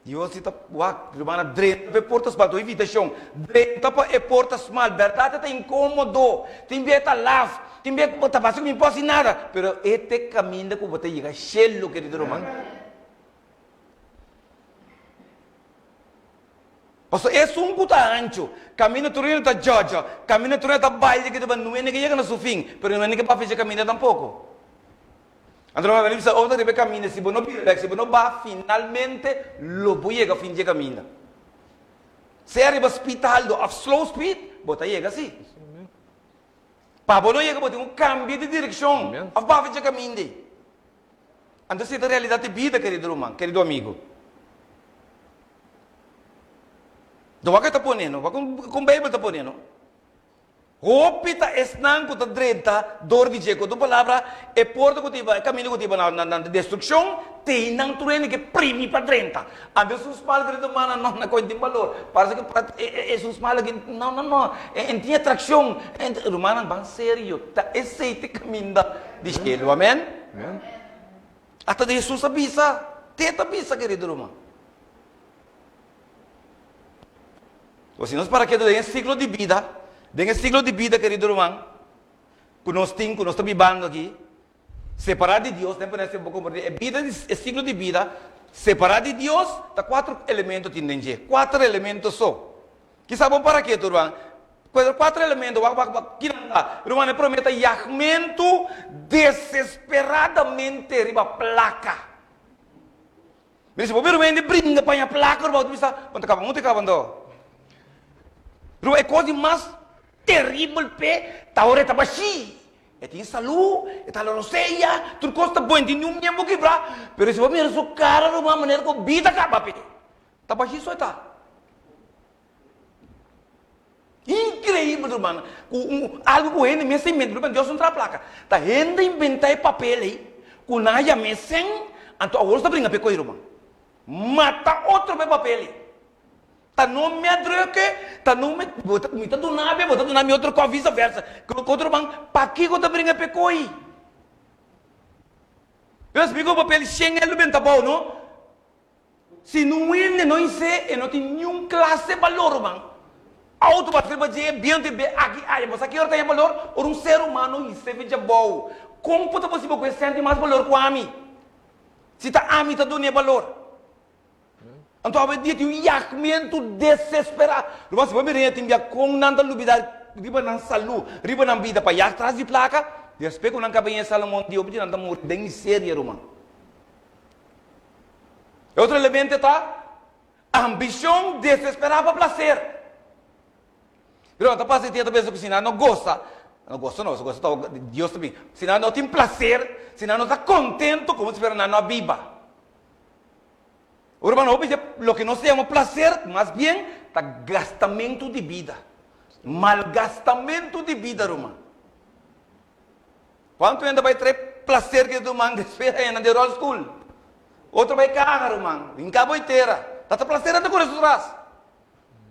Dios si ta wak rumannan drenta pa e porta smal, tur invitashon, drenta pa e porta smal. Bèrdat e ta inkómodo, tin bia e ta laf, tin bia bo ta parse ku mi por hasi nada, pero e ta e kaminda ku bo ta yega shelu, kerido ruman. Pasobra esun ku ta anchu, kaminda tur hende ta djòdjò, kaminda tur hende ta baila dje keda, no hende ke yega na su fin, pero no hende ke papia dje kaminda tampoko. Anto nan a bisa, Ora ta riba e kaminda, si bo no bira bèk, si bo no baha, finalmente lo bo yega fin dje kaminda. Sea riba speed altu òf slow speed, bo ta yega sí. Pa bo no yega, bo tin ku kambia di direkshon òf baha dje kaminda ei. Anto esei ta realidat di bida, kerido ruman, kerido amigo. Anto wak e ta pone no, wak kon Beibel ta pone no. Hopi ta esnan ku ta drenta dor di dje. Ku otro palabra, e porta ku ta hiba, e kaminda ku ta hiba na na destrukshon, te nan tur hende ke primi pa drenta. Anto esun smal kerido ruman no na koe tin balor. Parse ku esun smal aki no no no, e tin atrakshon. Rumannan ban serio, ta esei ta e kaminda di shelu. Amen. Hasta di Hesus a bisa, te ta bisa kerido ruman. Pues si nos para ketu den e siklo di bida, den e siklo di bida kerido ruman, ku nos tin, ku nos ta bibando aki, separá di Dios, den pone bo komprendé, e bida di e siklo di bida separá di Dios ta kuater elemento tin den dje, kuater elemento so. Kisa bo para ketu ruman, kuater elemento, wak wak wak kinan ta? Ruman e promé ta yagmentu desesperadamente riba plaka. Mi si bo bira un hende bringa paña plaka ruman bo ta bisa bo ta kaba mutu e kaba anto. Ruman e kos di mas teribel p'e ta ora e ta bashí. E tin salú, e ta lorosea, tur kos ta bon, e tin niun miembo kibrá, pero si bo mira su kara ruman manera ku bida kaba p'e. Ta bashí so e ta. Increíbel ruman, ku un algu ku hende mes ta inventa, ruman Dios no traha plaka, ta hende inventa e papel ei ku nan a yam'é sen, anto awor ta bringa p'e koe ruman. Mata otro p'e papel ei. Ta no mi a druk e, ta no mi, bo ta, mi ta duna bo, bo ta duna mi otro kos, visa versa. Ku otro ruman, pakiko ta bringa p'e koe? Pero splika ku papel shen el lo benta abou no. Si no hende no isé, e no tin niun klase balor, ruman. Auto bati riba dje, bientu e be aki aya. Bo sa ki ora ta haña balor? Ora un ser humano isé fe djabou. Kon por ta posibel ku e senti mas balor ku ami? Si ta ami ta dun'é balor. Anto awe dia tin un yagmentu desesperá. Ruman, si bo mira hende tin bia kon nan ta lubidá riba nan salú, riba nan bida pa yag tras di plaka, despues ku nan kaba ña Salomon di hopi di nan ta muri den miseria, ruman. E otro elemento ta ambishon desesperá pa plaser. Pero ta pasa e ta pensa ku si nan no gosa, no gosa no, gosa ta Dios ta bin. Si nan no tin plaser, si nan no ta kontento, komo si fuera nan no a biba. Ora nan hopi loke nos ta yama plaser, mas bien ta gastamentu di bida. Malgastamentu di bida, ruman. Cuanto hende bai trae placer ke ruman despues a yena den rolstoel. Otro bai caga ruman, hinca bo tera. Ta ta placer ta core su tras.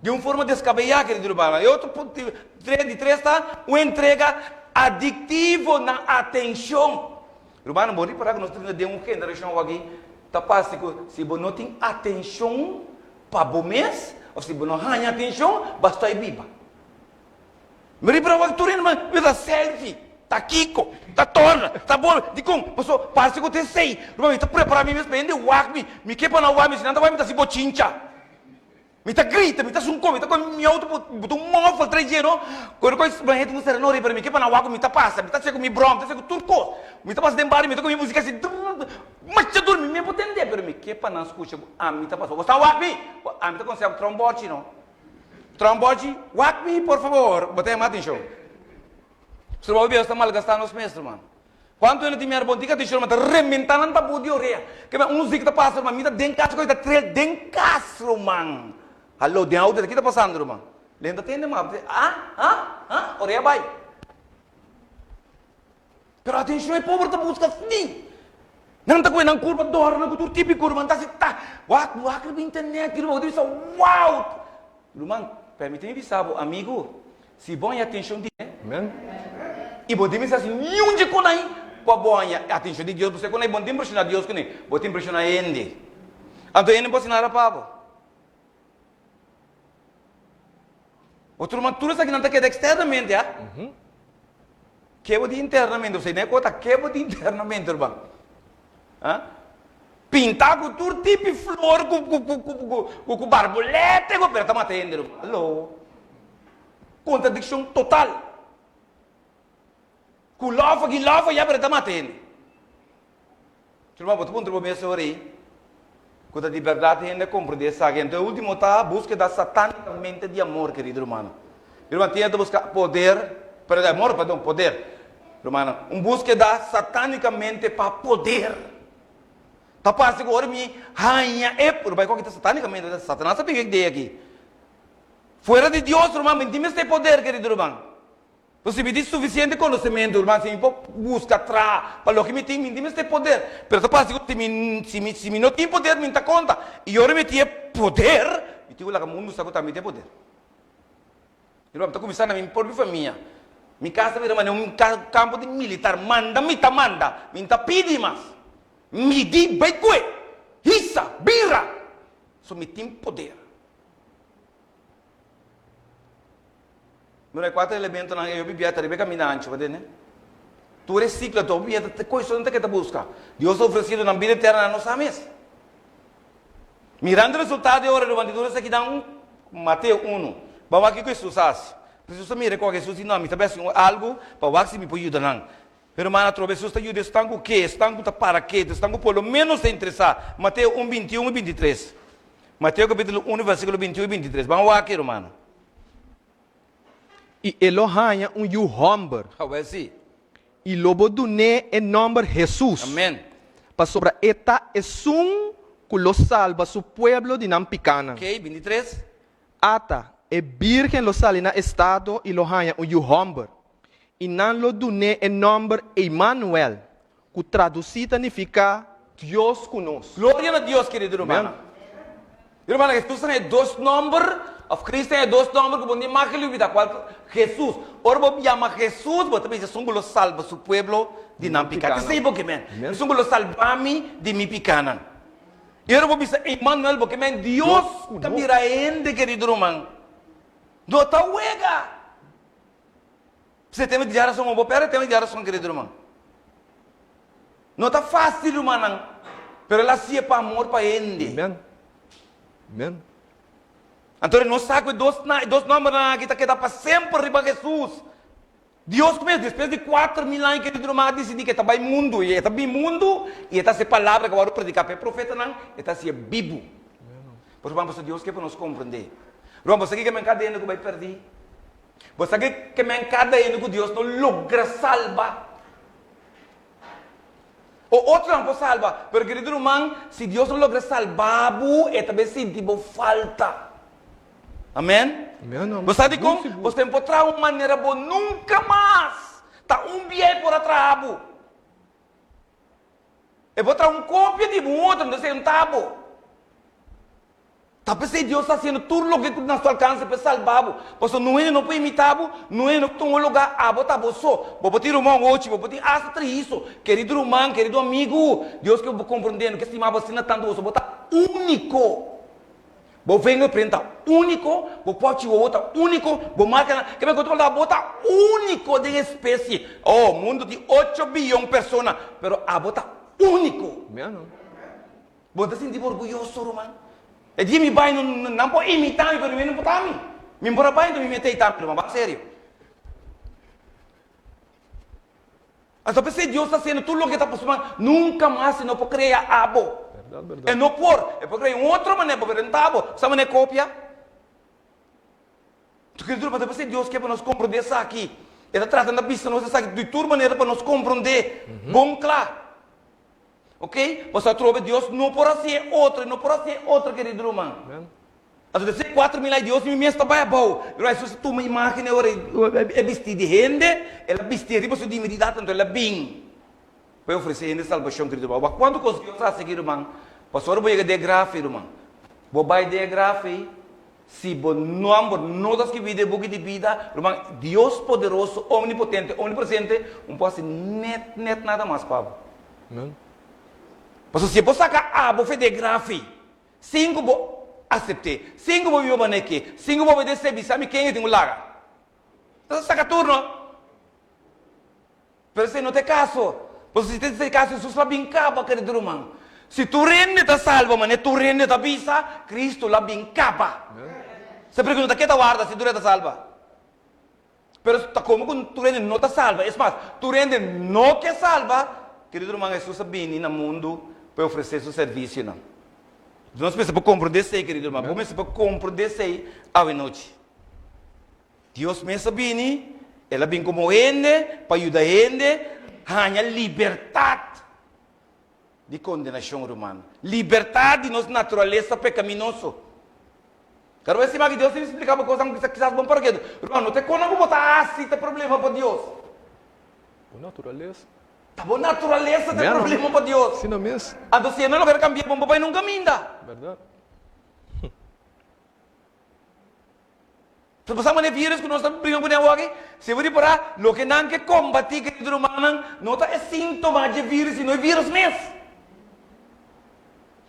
Di un forma descabeyá kerido rumannan. E otro di tres ta un entrega adictivo na atencion. Rumannan bo ripara cu nos ta den un generacion awaki ta parse cu si bo no tin atencion pa bo mes of si bo no haña atencion basta e biba. Mi ripara awaki tur hende ta selfie. Ta kiko? Ta torna? Ta bolbe? Dikon? Paso parse ku ta esei. Ruman, mi ta prepará mi mes pa hende wak mi. Mi ke pa nan wak mi, si nan ta wak mi ta hasi bochincha. Mi ta grita, mi ta sunko, mi ta kohe mi outo buta un mòfel trae dje no. Kore kos nan hende ku sera no riba, mi ke pa nan wak ku mi ta pasa, mi ta hasi ku mi bròm, mi ta hasi ku tur kos. Mi ta pasa den bario, mi ta kohe mi musika asi drrrr, masha duru, mi mes por tende, pero mi ke pa nan skucha ku ami ta pasa. Bo sa wak mi? Ami ta konsehá ku traha un bòchi no. Traha un bòchi, wak mi por fabor, bo ta yama atenshon. Pasobra hopi biaha nos ta malgastá nos mes, ruman. Kuantu hende tin miedu bon tin atenshon, ruman, ta rementá nan tabú di orea. Ke men un zik ta pasa, ruman, mi ta den kas, ta trel den kas, ruman. Haló, den outo, ki ta pasando, ruman? Lenta tende mas, ah, ah, ah, orea bai. Pero atenshon, e pober ta buska fin. Nan ta kohe nan kurpa dòrna ku tur típiko, ruman, ta hasi ta. Wak, wak riba internet, ruman, bo ta bisa, wow! Ruman, permití mi bisa bo, amigu, si bo haña atenshon di. Amen. I bo tin bisa si niun dje kon ai ku a bo haña atenshon di Dios, bo sa kon ai bo no ta impreshoná Dios kuné, bo ta impreshoná hende. Anto hende no por hasi nada pa bo. Otro ruman, tur esakinan ta keda eksternamente, a. Ke bo di internamente? Bo sa e kos ta ke bo di internamente, ruman. A. Pintá ku tur tipo di flor, ku ku ku ku ku ku barbolete, ku pero ta mata hende, ruman. Aló. Kontradikshon total. Ku lòf aki, lòf ayá, pero ta mata hende. Ruman, bo ta puntra bo mes ora ei, ku ta di bèrdat hende a komprendé esaki? Anto e último ta búskeda satánikamente di amor, kerido rumannan. Mi ruman, tin hende ta buska poder, pero amor, perdon, poder. Rumannan, un búskeda satánikamente pa poder. Ta parse ku ora mi haña e, ruman, e kos aki ta satánikamente, Satanas a pega e idea aki. Fuera di Dios, ruman, mi no tin mester e poder, kerido ruman. Pues si mi tin sufisiente konosementu, ruman, si mi por buska traha pa loke mi tin, mi tin mester poder. Pero ta parse ku si mi, si mi, si mi no tin poder, mi no ta konta. I ora mi tin e poder, mi tin ku laga mundu sa ku ta mi tin e poder. Ruman, mi ta kuminsá na mi propio famia. Mi kas ta bira manera un kampo di militar. Manda mi ta manda, mi no ta pidi mas. Midi, bai kue, hisa, bira. So mi tin poder. Mira e kuater elementonan ei, hopi bia ta riba e kaminda anchu, bo tende? Tur e siklo ta hopi bia ta koe solamente ke ta buska. Dios a ofresido nan bida eterna na nos a mes. Mirando e resultado e ora durante tur esakinan, Mateo unu, bo a wak kiko Hesus a hasi. Hesus a mira kua Hesus di, No, mi ta bai hasi algu pa wak si mi por yuda nan. Pero hermano atrobe Hesus ta yuda esnan ku ke, esnan ku ta para ketu, esnan ku por lo menos ta interesá. Mateo un, bintiun i bintitres. Mateo kapítulo unu, versíkulo bintiun i bintitres. Ban wak, hermano. I e lo haña un yu hòmber. Awel si. I lo bo dun'é e nòmber Hesus. Amen. Pasobra e ta esun ku lo salba su pueblo di nan pikánan. Oké, bintitres. Ata, e bírgen lo sali na estado i lo haña un yu hòmber, i nan lo dun'é e nòmber Emanuel, ku tradusí ta nifiká Dios ku nos. Gloria na Dios, kerido rumannan. Mi rumannan, Hesus ta na e dos nòmber, òf Cristo ta na e dos nòmber ku bo no tin mag di lubidá, kual ta Hesus. Ora bo yama Hesus, bo ta bisa esun ku lo salba su pueblo di nan piká. T'esei bo ke men, esun ku lo salba mi di mi pikánan. I ora bo bisa Emmanuel bo ke men Dios ta bira hende kerido ruman. No ta wega. P'esei tema di diarason bo perde tema di diarason kerido ruman. No ta fácil rumannan, pero el a hasié pa amor pa hende. Amen. Amen. Anto nos sa ku e dos e dos nòmbernan aki ta keda pa semper riba Hesus. Dios mes, despues di 4000 aña kerido ruman a disidí ku e ta bai mundu, i e ta bin mundu i e ta hasi e palabra ku a wòrdu prediká pa e profetanan, e ta hasié bibu. Por ruman, pasobra Dios ke pa nos komprendé. Ruman, bo sa kiko men kada hende ku bai pèrdí? Bo sa kiko men kada hende ku Dios no logra salba? O otronan por salba, pero kerido ruman, si Dios no logra salba bo, e ta bai sinti bo falta. Amen? Bo sa dikon? Bo ten por traha un manera bo nunka mas ta un biei por a traha bo. E por traha un kopia di bo, un otro, entonces e no ta bo. Ta p'esei Dios ta hasiendo tur loke ku na su alkanse pa e salba bo. Pasobra no hende no por imitá bo, no hende no por tuma un lugá, abo ta bo so. Bo por tin ruman ochi, bo por tin asta trihiso. Kerido ruman, kerido amigu, Dios ke bo komprendé, no ke stima bo asina tantu, pasobra bo ta úniko. Bo fingerprint ta úniko, bo pòchi wowo ta úniko, bo markanan, ke men ku otro palabra bo ta úniko den espesie. Oh, mundu tin ocho biyon persona, pero abo ta úniko. Bo ta sinti bo orguyoso, ruman? E dia mi bai, nan por imitá mi, pero mi no por ta mi. Mi no por a bai, enton mi mete ei tambe, ruman, bak serio. Anto p'esei Dios ta hasiendo tur loke ta pasobra nunka mas e no por krea abo. E no por. E por krea un otro manera, por renta abo. Sa manera kopia? Skritura pa p'esei Dios ke pa nos komprondé esaki. E ta trata na bisa nos esaki di tur manera pa nos komprondé bon kla. Ok? Pasobra atrobe Dios no por hasi e otro, e no por hasi e otro, kerido ruman. Anto despues di kuater mil aña Dios mi mes ta bai abou. Pero Hesus a tuma imágen e ora e bistí di hende, el a bistí riba su diminidat, anto el a bin pa e ofresé hende salbashon. Kerido ruman, wak kuantu kos Dios a hasi aki, ruman. Pasobra bo yega den e graf ei, ruman. Bo bai den e graf ei, si bo nòmber no ta skibí den e buki di bida, ruman, Dios poderoso, omnipotente, omnipresente, un por hasi nèt nèt nada mas pa bo. Pasobra si e por saka abo for di e graf ei, Sin ku bo asept'é, sin ku bo biba manera ke, sin ku bo obedesé, bisa mi ken e tin ku laga. Ta saka tur no. Pero esei no ta e kaso. Pasobra si ta e kaso, Hesus lo a bin kaba, kerido ruman. Si tur hende ta salba manera tur hende ta bisa, Kristu lo a bin kaba. Sa pregunta, ke ta warda si tur hende ta salba? Pero ta komo ku tur hende no ta salba. Es mas, tur hende no ke salba, kerido ruman, Hesus a bini na mundu pa e ofresé su servisionan. Nos mester por komprondé esei, kerido ruman. Bo mester por komprondé esei awenochi. Dios mes a bini, El a bini komo hende pa yuda hende haña libertat di kondenashon, ruman. Libertat di nos naturalesa pekaminoso. Kada bes sima ki Dios tin splika bo kosnan ku kisas bo no por keda. Ruman, no ta e konan ku bo ta hasi ta e problema pa Dios. Bo naturalesa. Ta bo naturalesa ta e problema pa Dios. Asina mes. Anto si e no logra kambia bo, bo bai nunka minda. Bèrdat. Ta pasa manera e virus ku nos ta bringa kuné awor aki, si bo ripará, loke nan ke kombatí kerido rumannan no ta e síntoma dje virus sino e virus mes.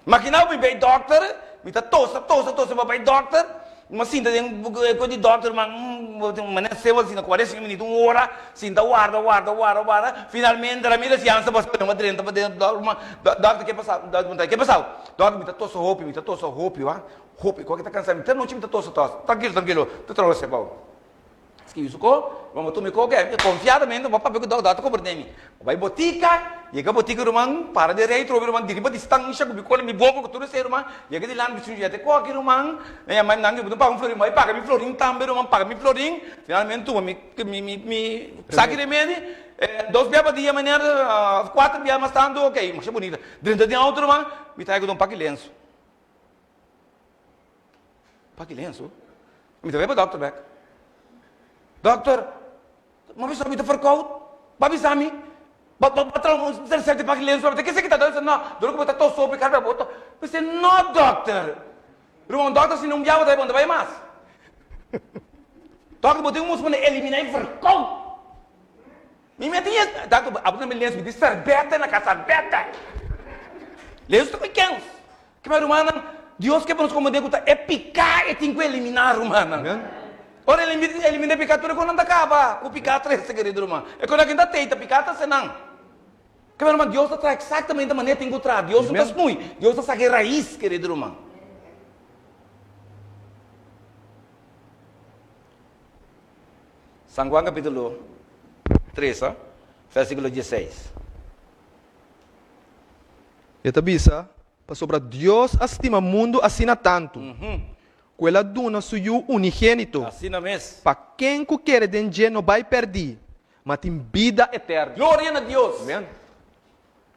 Makina bo mi bai dòkter, mi ta tosa, tosa, tosa, mi bai dòkter, mi a sinta den kos di dòkter, manera sebo asina, kuarenta i sinku minüt, un ora, sinta warda, warda, warda, warda, finalmente la mira si ansa basa, mi a drenta paden, dòkter ke pasa, dòkter puntra, ke pasau? Dòkter mi ta tosa hopi, mi ta tosa hopi, wa, hopi, ku ta kansa mi, te nochi mi ta tosa, tosa, trankilo, trankilo, ta traha sebo. Skibi su ko, bo tuma e ko ke, konfiadamente bo papia ku dòkter, dòkter komprende mi. Bo bai botika, yega botika ruman, para den rei trobe ruman, di riba distansha ku mi kola mi boka ku tur esei ruman, yega dilanti mi yete ko aki ruman, nan yama mi nan di bo paga un florin, bo bai paga mi florin tambe ruman, paga mi florin, finalmente tuma mi mi mi mi saki remedi, dos bia pa dia manera, kuater bia mas tantu, ok, masha bunita. Drenta den outo ruman, mi ta haña ku ta un paki lensu. Paki lensu? Mi ta bai pa dokter bek. Dokter, bo bisa mi ta verkoud? Bo bisa mi, bo bo bo traha un resèpta di paki lensu pa mi. Ta kese ki ta dòkter? No, dor ku bo ta toso hopi kar bo ta. Mi si, no dokter. Ruman, dokter si no un biaha bo ta bai bo no ta bai mas. Dokter, bo tin un muspa na eliminá e verkoud. Mi mete yes, tantu abo ta mi lensu, mi di sèrbètè na kas, sèrbètè. Lensu ta ku kens. Kima rumannan, Dios ke pa nos komprendé ku ta e piká e tin ku eliminá, rumannan. Ora el eliminá e piká, tur e konan ta kaba ku piká trese, kerido ruman. E konan ku ta tei ta piká ta senan. Kima ruman, Dios ta traha eksaktamente manera e tin ku traha. Dios no ta snui, Dios ta saka e rais, kerido ruman. San Juan kapítulo tres, vèrsikulo dieseis. E ta bisa, Pasobra Dios a stima mundu asina tantu, ku el a duna su Yu unigénito, Asina mes. pa ken ku kere den dje no bai pèrdí, ma tin bida eterno. Gloria na Dios! Amen.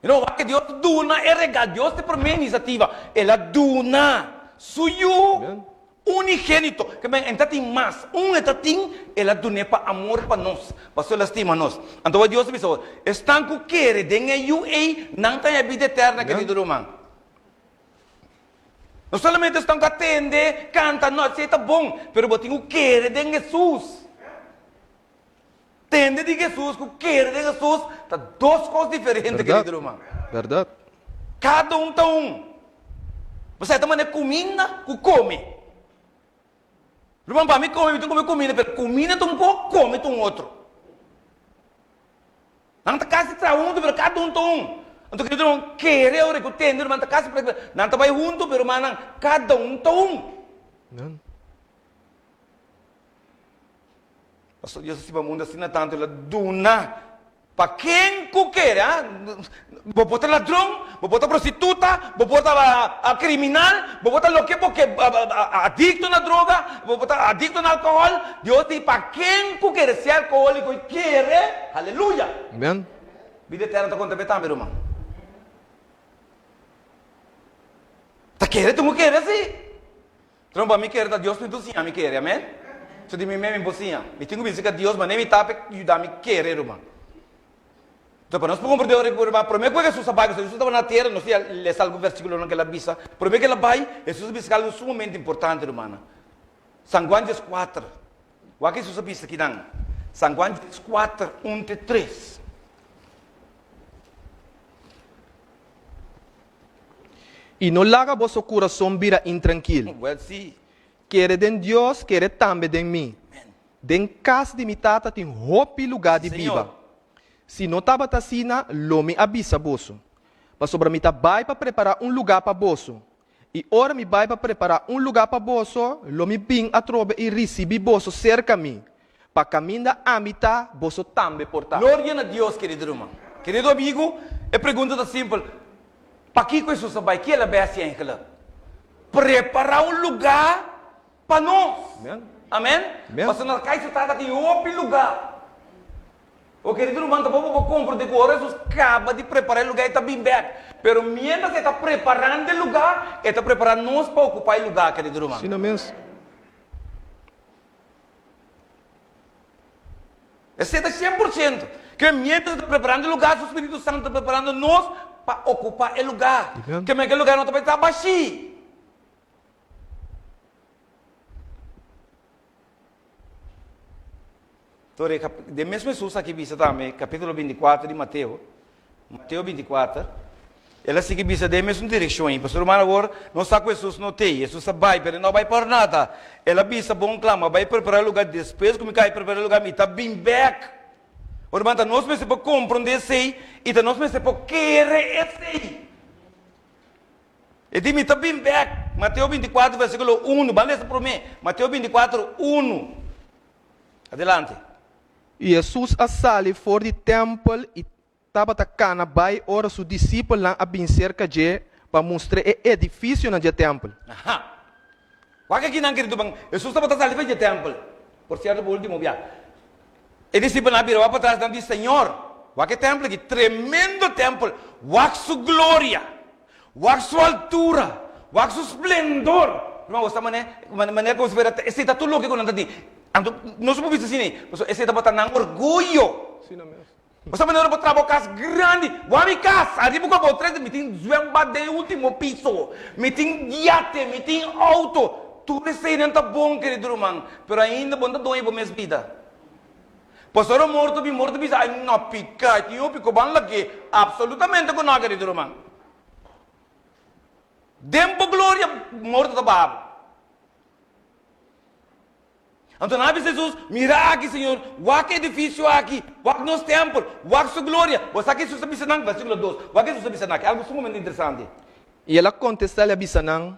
You know wak Dios a duna e regal, Dios ta e promé inisiativa, el a duna su Yu unigénito, ke men e ta tin mas, un e ta tin, el a dun'é pa amor pa nos, pasobra el a stima nos. Anto wak Dios a bisa, esnan ku kere den e Yu ei, nan ta haña bida eterna, kerido ruman. No solamente esnan ku a tende, kanta, no, esei ta bon, pero bo tin ku kere den Hesus. Tende di Hesus ku kere den Hesus ta dos kos diferente, Bèrdat, kerido ruman. bèrdat. Kada un ta un. Pasobra e ta manera kuminda ku kome. Ruman, pa mi kome, mi tin kome kuminda, pero kuminda ta un kos, kome ta un otro. Nan ta kasi traha huntu, pero kada un ta un. Anto kerido ruman, kere ora ku tende ruman ta kasi práktikamente, nan ta bai huntu, pero rumannan, kada un ta un. Pasobra Dios a stima mundu asina tantu, el a duna pa ken ku kere. A Bo por ta ladron, bo por ta prostituta, bo por ta kriminal, bo por ta loke bo ke, adikto na droga, bo por ta adikto na alkohòl. Dios di pa ken ku kere sea alkohóliko i kere, aleluya! Amen. Bida eterno ta konta p'e tambe, ruman. Ta kere tur ku kere si. Trompa mi kere ta Dios mi tu siña mi kere, amen? So di mi mes mi por siña. Mi tin ku bisa ka Dios manera mi ta p'e yuda mi kere, ruman. Enton pa nos por komprende ora ku ruman, prome ku Hesus a bai, pasobra Hesus tabata na tera, nos ya lesa algun versikulonan ku el a bisa. Prome ku el a bai, Hesus a bisa algu sumamente importante, rumannan. San Juan dieskuater. Wak Hesus a bisa kinan. San Juan dieskuater, un te tres. I no laga boso kurason bira intrankil. Kere den Dios, kere tambe den mi. Den kas di mi Tata tin hopi lugá di biba. Si no tabata asina, lo mi a bisa boso. Pasobra mi ta bai pa prepará un lugá pa boso. I ora mi bai pa prepará un lugá pa boso, lo mi bin atrobe i risibí boso serka mi, pa kaminda ami ta, boso tambe por ta. Gloria na Dios, kerido ruman. Kerido amigu, e pregunta ta simpel, Pakiko Hesus a bai? Ki el a bai hasi enkele? Prepará un lugá pa nos. Amen. Pasobra na kai su Tata tin hopi lugá. O kerido ruman, tampoko bo por komprende ku ora Hesus kaba di prepará e lugá e ta bin bèk. Pero miéntras e ta preparando e lugá, e ta prepará nos pa okupá e lugá, kerido ruman. Asina mes. Esei ta 100%. Ke miéntras e ta preparando e lugá, su spiritu santu ta preparando nos pa okupá e lugá. Ke men ke lugá no ta bai ta bashí. Tori, den mesmo Hesus aki bisa tambe, kapítulo 24 di Mateo, Mateo 24, el a sigui bisa den e mesun direkshon ei. Pasobra ruman awor nos sa ku Hesus no t'ei. Hesus a bai, pero e no a bai por nada. El a bisa bon kla, Mi a bai prepará e lugá, despues ku mi kai prepará e lugá, mi ta bin bèk. Ora ruman, ta nos mester por komprondé esei i ta nos mester por kere esei. E di, Mi ta bin bèk. Mateo 24, versíkulo unu. Ban lesa promé. Mateo 24, unu. Adelante. I Hesus a sali for di tèmpel i tabata kana bai ora su disipelnan a bin serka dje pa mustr'é e edifisionan dje tèmpel. Aha! Wak aki nan, kerido ban. Hesus tabata sali for dje tèmpel. Por sierto, pa último bia. E disipelnan a bira wak patras, nan di, Señor, wak e tèmpel aki, tremendo tèmpel! Wak su gloria! Wak su altura! Wak su splendor! Ruman, bo sa manera, manera komo si fuera esei ta tur loke ku nan ta tin. Anto, nos no por bisa asina ei, pasobra esei tabata nan orguyo. Bo sa manera bo traha bo kas grandi. Wak mi kas, ariba ku abou tres, mi tin zwembad den e ultimo piso, mi tin yate, mi tin outo. Tur eseinan ta bon, kerido ruman, pero ainda bo no ta doño bo mes bida. Pasobra morto bin, morto bisa, ay no pica, tin hopi ku ban lag'é. Absolutamente ku no, kerido ruman. Den bo gloria, morto ta baha bo. Anto nan a bisa Hesus, Mira aki, Señor, wak e edifisio aki, wak nos tèmpel, wak su gloria. Bo sa ke Hesus a bisa nan? Versíkulo dos, wak Hesus a bisa nan aki, algu sumamente interesante. I el a kontestá i a bisa nan,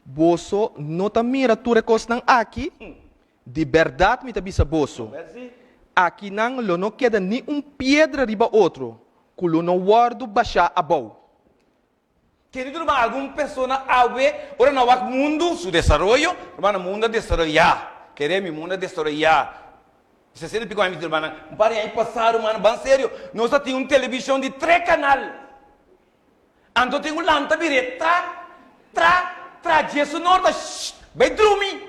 Boso no ta mira tur e kosnan aki? Di bèrdat mi ta bisa boso, akinan lo no keda ni un piedra riba otro ku lo no wòrdu bashá abou. Kerido ruman, algun persona awe ora nan wak mundu su desaroyo, ruman, mundu a desaroyá. Kere mi, mundu a desaroyá. Sesenta i piko aña mi tin rumannan, un par di aña pasá rumannan, ban serio, nos a tin un televishon di tres kanal. Anto tin un lanta bir'é tra, tra, tra, dje su norta, shh, bai drumi.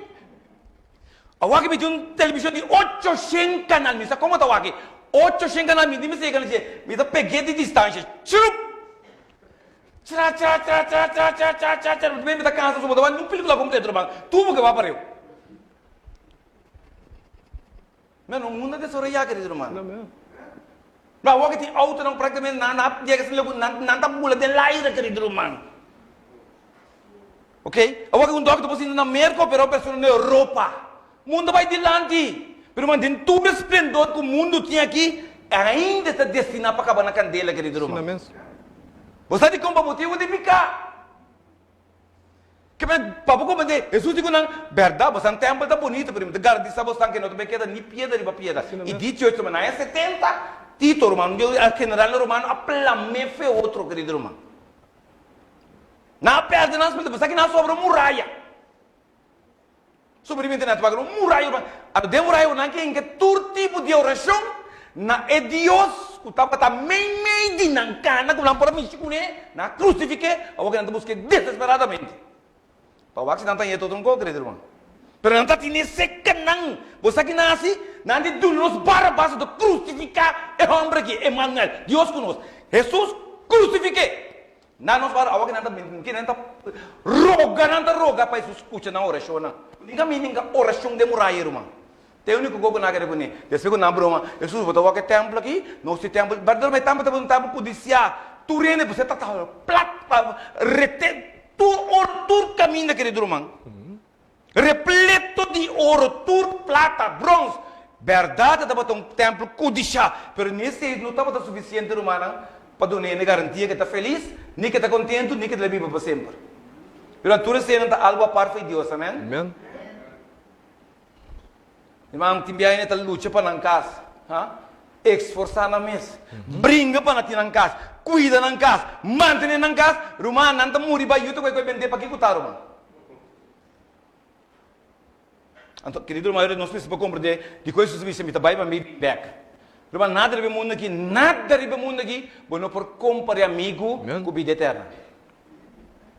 Awaki mi tin un televishon di ochoshen kanal, mi sa komo ta awaki, ochoshen kanal, mi tin mester yega na dje, mi ta peg'é di distansha, chrup! Tra tra tra tra tra tra tra tra tra mi ta cansa su bo ta wak un pelicula completo ruman tubo ke wak pareu men un mundo a desaroya kerido ruman ma awor ke tin autonan practicamente nan a yega asina leu ku nan ta bula den laire kerido ruman. Ok? Awor ku un dòkter por sinta na Merka operá un persona na Europa. Mundu a bai dilanti. Pero man, den tur e splendor ku mundu tin aki, ainda e ta destiná pa kaba na kandela, kerido ruman. Bo sa dikon? Pa motibu di piká. Ke men, pa bo komprendé, Hesus di ku nan, Bèrdat, bosan tèmpel ta bunito, pero mi ta garantisá bosan ke no ta bai keda ni piedra riba piedra. I dicho esto, na aña setenta, Tito, ruman, un di e generalnan romano, a plam'é fe otro, kerido ruman. Nan a pèrdè nan spiritu, pasobra ki nan a sobra un muraya. Sobreviviente nan a topa ku un muraya urbano. Anto den muraya nan ke hinka tur tipo di orashon na e Dios ku tabata meimei di nan kana ku nan por a mishi kuné, nan a krusifik'é, awor ku nan ta busk'é desesperadamente. Pa wak si nan ta hañ'é tot un kos, querido hermano. Pero nan ta tene seka nan. Bo sa ki nan hasi? Nan di duna nos Barabas anto krusifiká e hòmber aki, Emanuel, Dios ku nos. Hesus, krusifik'é! Nan nos wara awa ki nan ta bin ki nan ta roga nan ta roga pa Hesus skucha nan orashonnan. Ninga mi ninga orashon den muraya ruman. Ta e uniko kos ku nan a kere kuné. Despues ku nan broma, Hesus bo ta wak e tèmpel aki? Nos tin tèmpel. Bèrdat ruman e tèmpel tabata un tèmpel kudisiá. Tur hende por ta ta plat pa rete tur ora tur kaminda kerido ruman. Repleto di oro, tur plata, brons. Bèrdat e tabata un tèmpel kudishá, pero ni esei no tabata sufisiente, rumannan, pa duna hende garantia ku e ta felis, ni ku e ta kontentu, ni ku e ta biba pa semper. Pero tur eseinan ta algu apart for di Dios. Amèn? Amèn. Ruman, tin biaha hende ta lucha pa nan kas, ha? Eksforsá nan mes, bringa pa nan tin nan kas, kuida nan kas, mantené nan kas. Ruman, nan ta muri bai yuta ku e ku e bendé. Pakiko ta, ruman? Anto, kerido ruman, nos mester por komprendé dikon Hesus a bisa, Mi ta bai pa mi bin bèk. Ruman, nada riba e mundu akí, nada riba e mundu akí, bo no por kompar'é amigu ku bida eterna.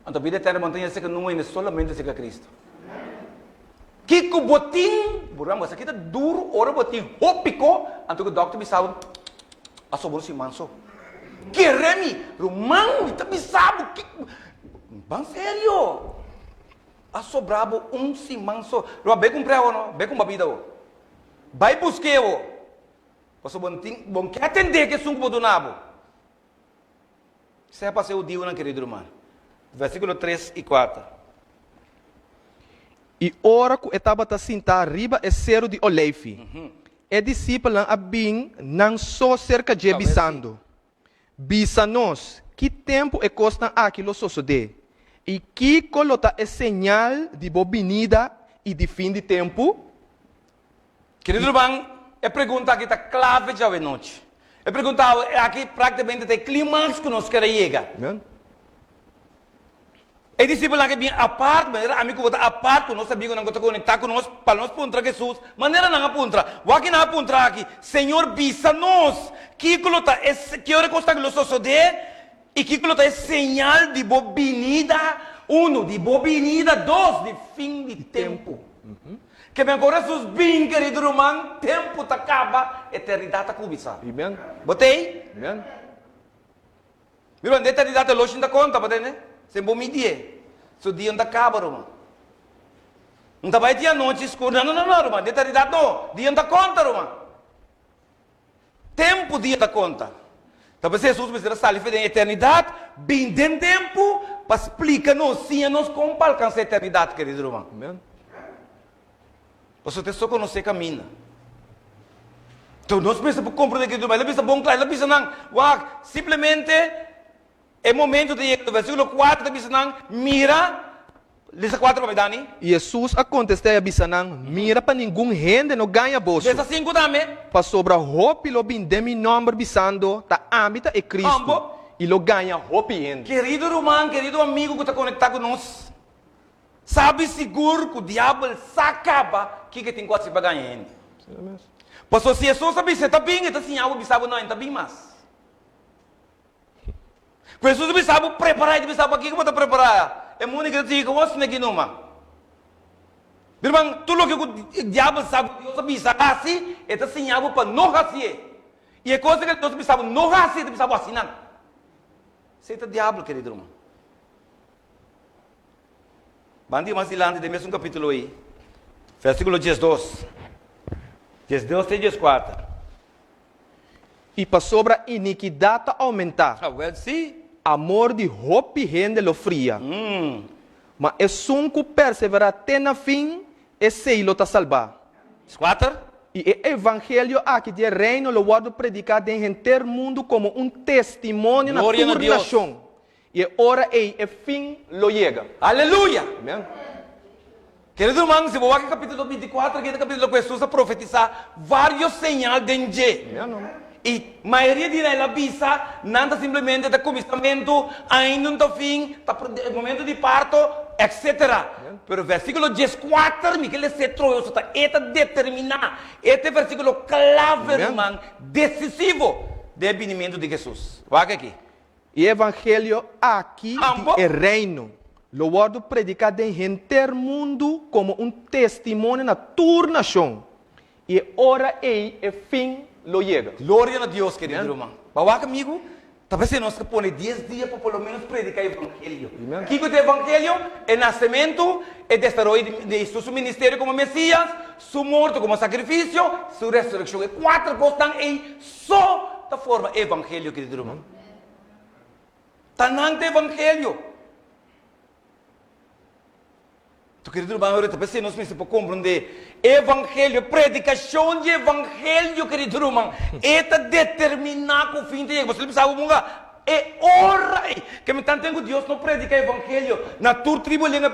Anto, bida eterna bo no ta haña serka nungu hende, solamente serka Kristu. Kiko bo tin? Bo ruman, bo sa ki ta duru ora bo tin hopi ko, anto ku dòkter bisa bo, A sobra un siman so. Kere mi, ruman, mi ta bisa bo kiko. Ban serio. A sobra bo un siman so. Ruman, bai kumpra awo no, bai kumpra bida awo. Bai busk'é awo. Pasobra bo no tin, bo no ke atendé ku esun ku bo duna bo. Esei a pasa e hudiunan, kerido ruman. Versíkulo tres i kuater. I ora ku e tabata sintá riba e seru di Oleifi, e disipelnan a bin nan so serka dje bisando, Bisa nos, ki tempu e kosnan aki lo sosodé, i kiko lo ta e señal di bo binida i di fin di tempu? Kerido ruman, e pregunta aki ta klave djawe nochi. E pregunta aki práktikamente ta e klimaks ku nos ker a yega. E disipelnan ke bin apart, manera ami ku bo ta apart ku nos amigunan ku ta konektá ku nos, pa nos puntra Hesus, manera nan a puntra. Wak nan a puntra aki, Señor, bisa nos, kiko lo ta e, ki ora e kos aki lo sosodé, i kiko lo ta e señal di bo binida, unu, di bo binida, dos, di fin di tempu. Ke men ku Hesus bin, kerido ruman, tempu ta kaba, eternidat ta kuminsá. Bo t'ei? Mira, den eternidat e loshi no ta konta, bo tende? Sin bo midie, su dia no ta kaba, ruman. No ta bai tin anochi skur, no, no, no, no, ruman, den eternidat no, dia no ta konta, ruman. Tempu dia ta konta. Ta p'esei Hesus mester a sali for den eternidat, bin den tempu pa splika nos, siña nos kon pa alkansa eternidat, kerido ruman. Amen. Pasobra te so konosé kaminda. Enton nos mester por komprondé kerido ruman. El a bisa bon kla, el a bisa nan, wak, simplemente e momento ta yega. Versíkulo kuater ta bisa nan, mira, lesa kuater pa mi, Dani. I Hesus a kontestá i a bisa nan, Mira pa ningun hende no gaña boso. Lesa sinku tambe. Pasobra hopi lo bin den mi nòmber bisando, Ta ami ta e Kristu, i lo gaña hopi hende. Kerido ruman, kerido amigu ku ta konektá ku nos, Sabi sigur ku diabel sa kaba kiko e tin ku hasi pa gaña hende. Pasobra si Hesus a bisa e ta bin, e ta siña bo bisa bo no, e no ta bin mas. Ku Hesus a bisa bo prepará, e ta bisa bo pakiko bo ta prepará? E mundu ki ta sigui ku asina aki numa. Mi ruman, tur loke ku diabel sa ku Dios a bisa hasi, e ta siña bo pa no hasié. I e kos ku Dios a bisa bo no hasi, e ta bisa bo hasi nan. Esei ta diabel, kerido ruman. Ban di mas dilanti den mesun kapítulo ei, versíkulo 12. 12 te 14. I pasobra inikidat ta oumentá, Awel sí. amor di hopi hende lo fria. Ma esun ku perseverá te na fin, esei lo ta salbá. Kuater. I e evangelio aki di e Reino lo wòrdu prediká den henter mundu komo un testimonio na Gloria na tur Dios. nashon, i e ora ei e fin lo yega. Aleluya! Amen. Kerido ruman, si bo wak e kapítulo 24 aki ta kapítulo ku Hesus a profetisá vários señal den dje. I mayoria di nan el a bisa nan ta simplemente ta kuminsamentu, ainda no ta fin, ta momento di parto, etcetera. Pero versíkulo 14 mi ke les'é trohe oso ta e ta determiná, e ta e versíkulo klave ruman, desisivo den e binimentu di Hesus. Wak aki. E evangelio aki Ambo. di e Reino lo wòrdu prediká den henter mundu komo un testimonio na tur nashon, i e ora ei e fin lo yega. Gloria na Dios, kerido ruman. Ba wak amigu, ta p'esei nos ta pone dies dia pa por lo menos prediká evangelio. Kiko ta evangelio? E nasementu, e desaroyo di Hesus su ministerio komo Mesias, su morto komo sakrifisio, su resurekshon. E kuater kosnan ei So ta forma e evangelio, kerido ruman. Ta nan ta evangelio. To kerido ruman, ora ta p'esei nos mester por komprondé evangelio, predikashon di evangelio, kerido ruman, e ta determiná ku fin ta yega. Boso ta bisa bo bunga e ora ei ke mi tanten ku Dios no prediká evangelio na tur tribu, lenga,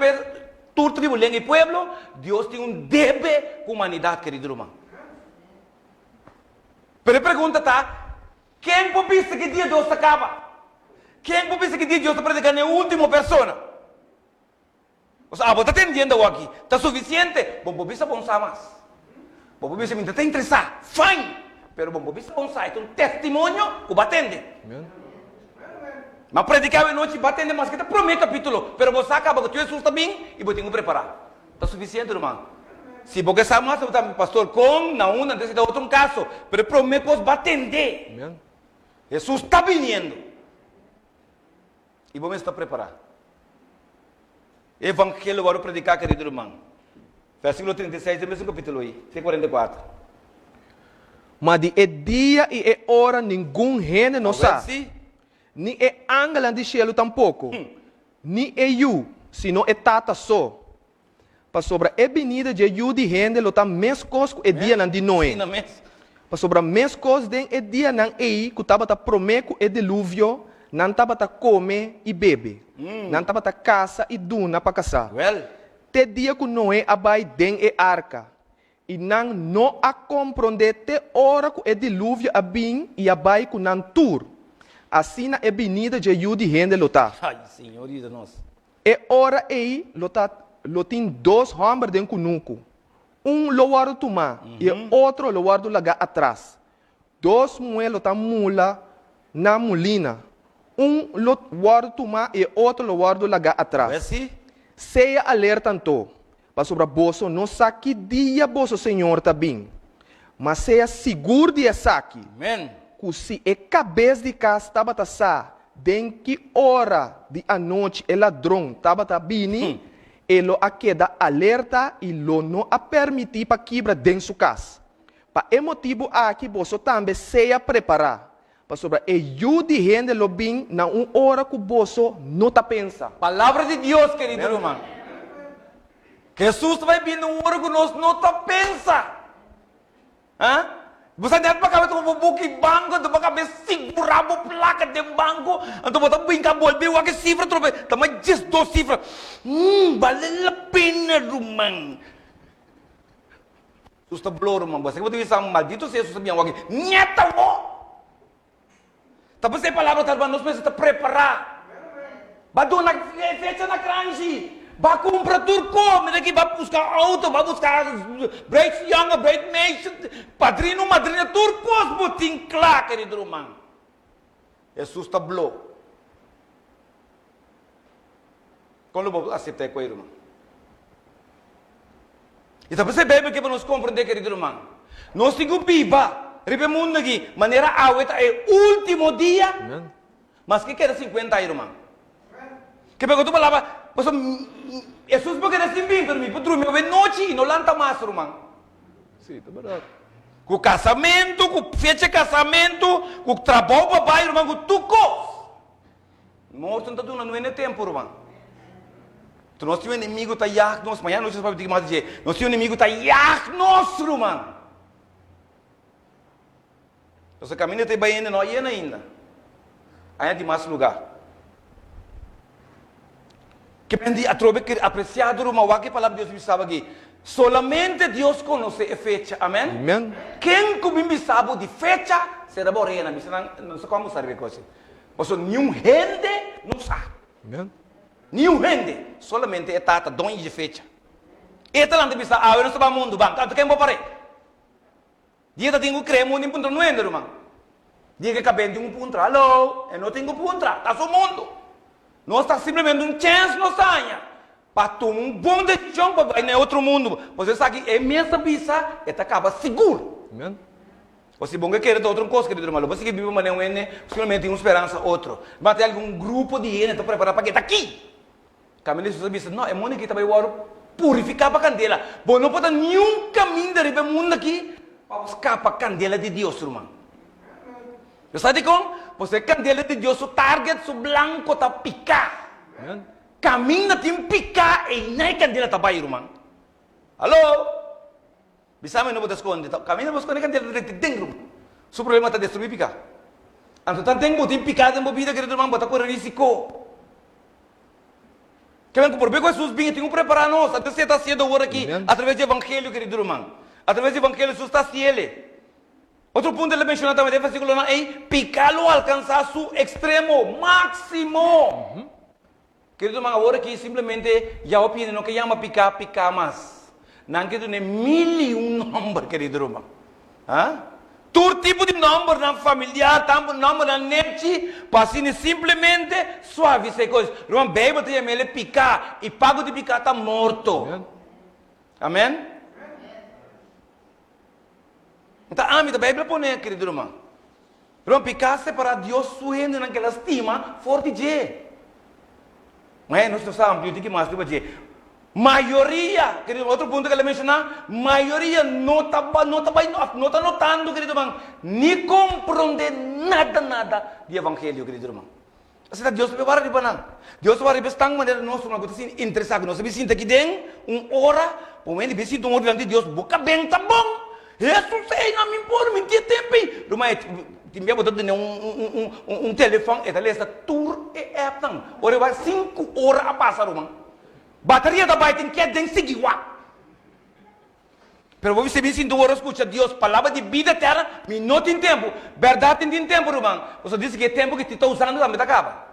tur tribu, lenga i pueblo, Dios tin un debe ku humanidat, kerido ruman. Pero e pregunta ta, Ken por bisa ki dia Dios ta kaba? Ken por bisa ki dia Dios ta prediká na e último persona? Osea, abo ta tendiendo awor aki, ta sufisiente? Bo por bisa bon sa mas. Bo por bisa mi ta ta interesá, fine, pero bo por bisa bon sa, e ta un testimonio ku bo a tende. Mi a prediká awe nochi, bo a tende maske ta promé kapítulo, pero bo sa kaba ku Hesus ta bin i bo tin ku prepará. Ta sufisiente ruman. Si bo ke sa mas bo ta pastor kon na unda entonces ta otro un kaso pero e prome kos ba tende Hesus ta biniendo i bo mester ta prepara. E evangelio wòrdu prediká kerido ruman. Versíkulo 36 den mesun kapítulo ei te 44. Ma di e dia i e ora ningun hende no sa, Awor si. ni e angelnan di shelu tampoko, Ni e Yu, sino e Tata so. Pasobra e binida dje Yu di hende lo ta meskos ku e dianan di Noe. Pasobra meskos den e dianan ei ku tabata promé ku e diluvio, nan tabata kome i bebe, nan tabata kasa i duna pa kasá, te dia ku Noe a bai den e arka, I nan no a komprondé te ora ku e diluvio a bin i a bai ku nan tur. Asina e binida dje Yu di hende lo ta. Ai, Señor, yuda nos. E ora ei lo ta lo tin dos hòmber den kunuku, un lo wòrdu tumá i e otro lo wòrdu lagá atras. Dos muhé lo ta mula na mulina, un lo wòrdu tumá i e otro lo wòrdu lagá atras. Wèsi. Sea alerta anto, pasobra boso no sa ki dia boso Señor ta bin. Ma sea sigur di esaki, Amen. ku si e kabes di kas tabata sa den ki ora di anochi e ladron tabata bini, e lo a keda alerta i lo no a permití pa kibra den su kas. Pa e motibu aki boso tambe sea prepará, pasobra e Yu di hende lo bin na un ora ku boso no ta pensa. Palabra di Dios, kerido ruman. Hesus ta bai bin na un ora ku nos no ta pensa. Ha? Bo sa net pa kaba tuma bo buki banko, anto bo kaba sigurá bo plaka den banko, anto bo ta brinka bolbe wak e sifra trobe, ta mas 12 sifra. Hmm, bale la pena ruman. Sus ta bloro man bo. Esaki bo ta bisa maldito sea sus ta bian wak nieta wo. Ta p'esei palabra ta nos mester ta prepara. Ba duna fecha na kranshi. Ba kumpra tur kos. Mira aki ba buska auto, ba buska bruidsjongen, bruidmeisje, padrino, madrina, tur kos bo tin kla kerido ruman. Hesus ta blo. Kon lo bo aseptá e koi, ruman? I ta p'esei Beibel ke pa nos komprendé, kerido ruman. Nos tin ku biba riba e mundu aki manera awe ta e último dia, maske keda sinkuenta aña, ruman. Ke pa ku otro palabra, pasobra Hesus por keda sin bin, pero mi por drumi awe nochi i no lanta mas, ruman. Sí, ta bèrdat. Ku kasamentu, ku fecha kasamentu, ku trabou pa bai, ruman, ku tur kos. Morto no ta duna nuene tempu, ruman. Anto nos tin un enemigu ta yag nos, mañana nochi nos papia tiki mas di dje. Nos tin un enemigu ta yag nos, ruman. Nos a kaminda ta bai hende no a yena ainda. Aña tin mas lugá. Ke men di atrobe kere apresiado ruman wak e palabra di Dios bisa bo aki. Solamente Dios konosé e fecha. Amen. Amen. Ken ku bin bisa bo di fecha, sera bo orea nan bisa nan no sa kon bo sa riba e kos ei. Pasobra niun hende no sa. Amen. Niun hende, solamente e Tata, doño di e fecha. E ta lanta bisa, Awe nos ta bai mundu, ban. Tantu ken bo par'é? Dia ta tin ku kre mundu in puntra nu hende, ruman. Dia ke kab'é tin ku puntra, Hallo? E no tin ku puntra, ta su mundu. Nos ta simplemente un chèns nos ta haña pa tuma un bon desishon pa bai na e otro mundu. Pasobra esaki e mes ta bisa, e ta kaba sigur. Amen. O si bo ke kere ta otro kos, kerido ruman, lo bo sigui biba manera un hende ku simplemente tin un speransa otro. Ma tin algun grupo di hende ta prepará pa keda aki. Kaminda Hesus a bisa, No, e mundu aki ta bai wòrdu purifiká pa kandela. Bo no por ta niun kaminda riba e mundu aki pa bo skapa kandela di Dios, ruman. Bo sa dikon? Pasobra e kandela di Dios su target, su blanko ta piká. Kaminda tin piká, einan e kandela ta bai, ruman. Haló! Bisa mi no bo ta skonde. Ta kaminda bo skonde kantidad ta rete den ruman. Su problema ta destrui pika. Anto tanten bo tin pika den bo bida kerido ruman bo ta kore risiko. Ke men ku prome ku Hesus bin e tin ku prepara nos. Anto esei ta hasiendo awor aki atraves di evangelio kerido ruman. Atraves di evangelio Hesus ta hasiele. Otro punto el a menshona tambe den e versikulonan ei, pika lo alkansa su ekstremo maksimo. Kerido ruman, awor aki simplemente Yahweh pidi no ke yama piká piká mas. Nan ke dun'é mil i un nòmber, kerido ruman. Ha? Tur tipo di nòmbernan familiar, tambe nòmbernan nepchi, pa asina simplemente suavisá e kos. Ruman, Beibel ta yama el e piká, i pago di piká ta morto. Amèn? Ta ami, ta Beibel a pone, kerido ruman. Pero piká separá Dios su hendenan ku el a stima for di dje. Mañana nos no sa amplio tiki mas riba dje. Mayoria, kerido ruman, otro punto ku el a menshoná, mayoria no ta no ta bai no ta notando, kerido ruman, ni komprondé nada nada di evangelio, kerido ruman. Asina Dios ta wara riba nan. Dios ta wara riba esnan manera nos ruman ku ta sinti interesá, ku nos ta bin sinta aki den un ora, pa un hende bin sinta un ora dilanti di Dios, bo kabenta ta bon. Hesus ei na mi por, mi tin e tempu ei. Ruman e tin bia bo ta tene un un un telefòn, e ta lesa tur e appnan. Ora e wak sinku ora a pasa ruman. Bateria ta bai tin ke den sigui wak. Pero bo mester bin sinti ora scucha Dios palabra di bida eterna, mi no tin tempo. Berdad tin tin tempo ruman, pasobra dice cu e tempo cu ti ta usando tambe ta caba.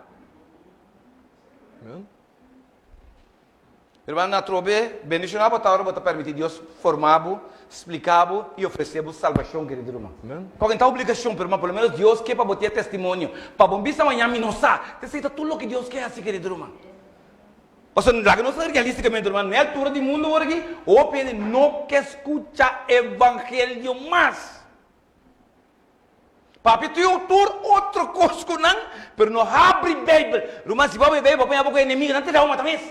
Ruman atrobe bendiciona bo ta ora bo ta permiti Dios forma bo, splica bo y ofrece bo salbacion querido ruman. Cualke ta obligacion pero por lo menos Dios ke pa bo tin e testimonio pa bo bisa mañana mi no sa. Esey ta tur loke Dios ke haci querido ruman. Pasobra laga nos ta realisticamente ruman, na e altura di mundo awor aki, hopi hende no ke scucha evangelio mas. Papia tur tur otro cos cu nan, pero no habri Bijbel. Ruman, si bo habri Bijbel, bo paña bo cu enemigonan te dao mata mes.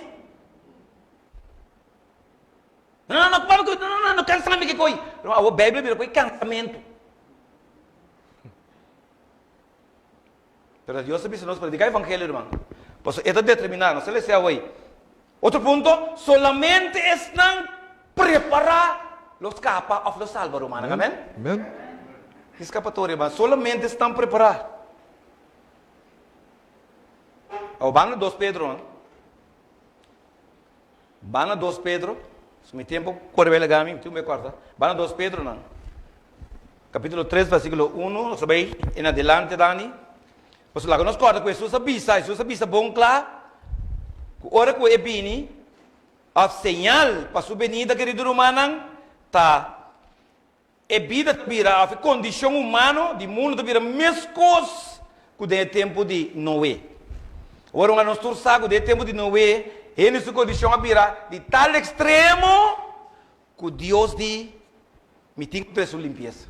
No, no, no, no, no, no, no cansa mi ki coi. Ruman, awor Bijbel bira coi cansamento. Pero Dios ta bisa nos predica evangelio ruman. Pasobra e ta determina, nos ta lesa awey. Otro punto, solamente esnan prepara lo scapa of lo salba rumannan. Amen? Amen. Ki escapatoria ruman, solamente esnan prepara. Awor ban na dos Pedro ruman. Ban na dos Pedro, si mi tempo kore bai laga mi, mi tin ku bai kòrta. Ban na dos Pedro nan, kapítulo tres versíkulo uno, nos ta bai en adelante Dani. Pasobra laga nos kòrda ku Hesus a bisa, Hesus a bisa bon kla ku ora ku e bini, òf señal pa su benida, kerido rumannan, ta E bida ta bira, òf e kondishon humano di mundu ta bira meskos ku den e tempu di Noe. Awor ora nos tur sa ku den e tempu di Noe, hende su kondishon a bira di tal ekstremo ku Dios di, Mi tin ku trese un limpiesa.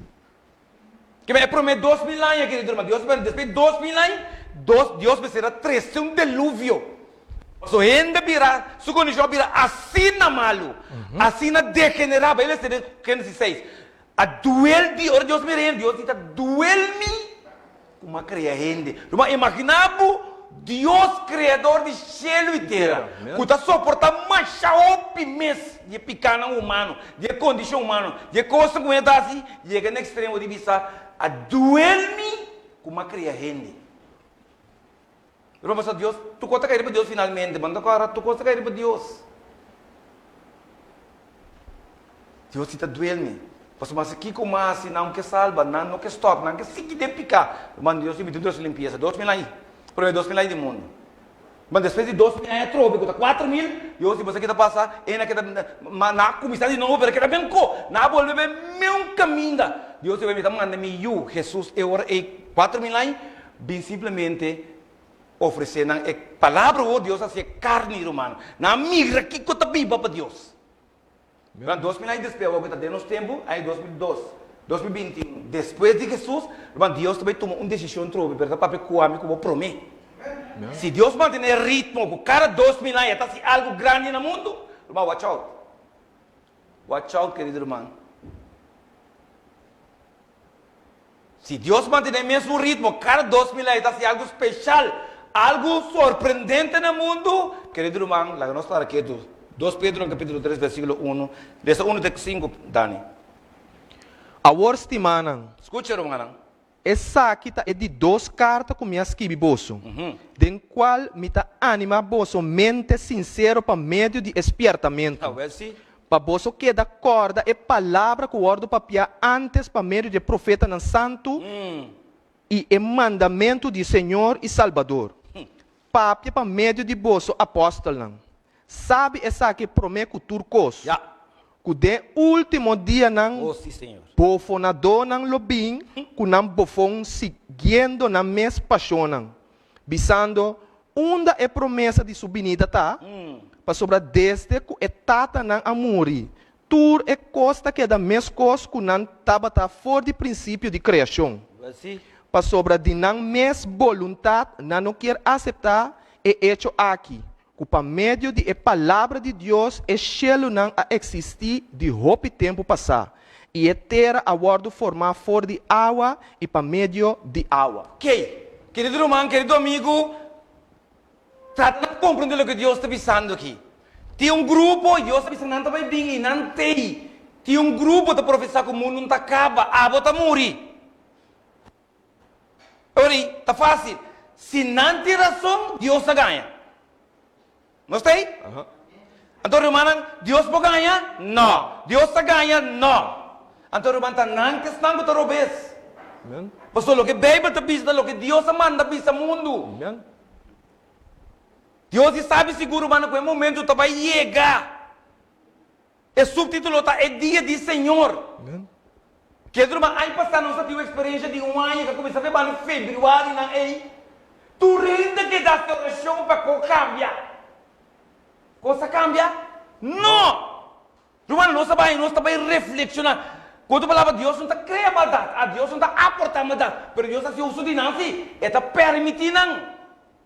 Kiba e promé 2000 aña, kerido ruman, Dios a despues di 2000 aña, dos, Dios mester a trese un deluvio. Pasobra hende a bira, su kondishon a bira asina malu, asina degenerá. Beibel ta den Génesis seis, A duel di, ora Dios mira hende, Dios di ta duel mi ku mi a krea hende. Ruman, imaginá bo. Dios Kreador di shelu i tera, ku ta soportá masha hopi mes di e pikánan humano, di e kondishon humano, di e kosnan ku hende ta hasi, yega na ekstremo di bisa, A duel mi ku mi a kria hende. Pero pasobra Dios, tur kos ta kai riba Dios finalmente, bo no ta kòrda, tur kos ta kai riba Dios. Dios si ta duel mi, pasobra mester kiko mas si nan ke salba, nan no ke stòp, nan ke sigui den piká. Ruman, Dios di mi tin su limpiesa, 2000 aña, prome 2000 aña di mundu. Ma despues di 2000 aña atrobe ku ta 4000, Dios di bo sa ke ta pasa, e na keda, ma nan a kuminsá di nobo, pero e keda ben ko, nan a bolbe bai meun kaminda. Dios di bo mi ta manda mi yu, Hesus, e ora ei, 4000 aña, Bin simplemente ofresé nan e Palabra wou Dios a hasié karni, rumannan. Nan a mira kiko ta biba pa Dios. Ruman, 2000 aña despues, awor ku ta den nos tempu, aña 2002, 2021, despues di Hesus, ruman, Dios ta bai tuma un desishon trobe, pero ta papia ku ami ku bo promé. Si Dios mantené e ritmo ku kada 2000 aña ta hasi algu grandi na mundu, ruman, watch out. Watch out, kerido ruman. Si Dios mantené e mesmu ritmo kada 2000 aña ta hasi algu speshal, algu sorprendente na mundu. Kerido ruman, laga nos para ketu. Dos Pedro kapítulo tres versíkulo unu, lesa unu te sinku, Dani. Awor, stimanan. Skucha, rumannan. Esaki ta e di dos karta ku mi a skibi boso, den kual mi ta animá boso mente sinsero pa medio di e spièrtamentu. Pa boso keda kòrda e palabra ku wòrdu papiá ántes pa medio di e profetanan santu i e mandamentu di Señor i Salbador, papia pa medio di boso apòstelnan. Sabi esaki promé ku tur kos, ku den e último dianan bofonadónan lo bin ku nan bofon siguiendo nan mes pashonnan, bisando, Unda e promesa di su binida ta? Pasobra desde ku e tatanan a muri, tur e kos ta keda meskos ku nan tabata for di prinsipio di kreashon. Pasobra di nan mes boluntat nan no kier aseptá e echo aki, ku pa medio di e palabra di Dios e shelunan a eksistí di hopi tempu pasá, i e tera a wòrdu formá for di awa i pa medio di awa. Kei, kerido ruman, kerido amigu, trata na komprendé loke Dios ta bisando aki. Tin un grupo, Dios ta bisa nan ta bai bin i nan t'ei. Tin un grupo ta profesá ku mundu no ta kaba, abo ta muri. Ora ei, ta fásil. Si nan tin rason, Dios ta gaña. Nos ta ei? Anto rumannan, Dios por gaña? No. Dios ta gaña? No. Anto ruman, ta nan kesnan ku ta robes. Pasobra loke Beibel ta bisa ta loke Dios a manda bisa mundu. Dios di sabi sigur, rumannan, ku e momentu ta bai yega. E subtítulo ta E Dia di Señor. Keda ruman, aña pasá nos a tin un eksperensha di un aña ku a kuminsá fe banda febrüarinan ei. Tur hende keda hasi orashon pa kos kambia. Kos a kambia? No! Ruman, nos a bai, nos ta bai reflekshoná. Ku otro palabra, Dios no ta krea maldat, a Dios no ta aportá maldat, pero Dios ta hasi uso di nan sí. E ta permití nan.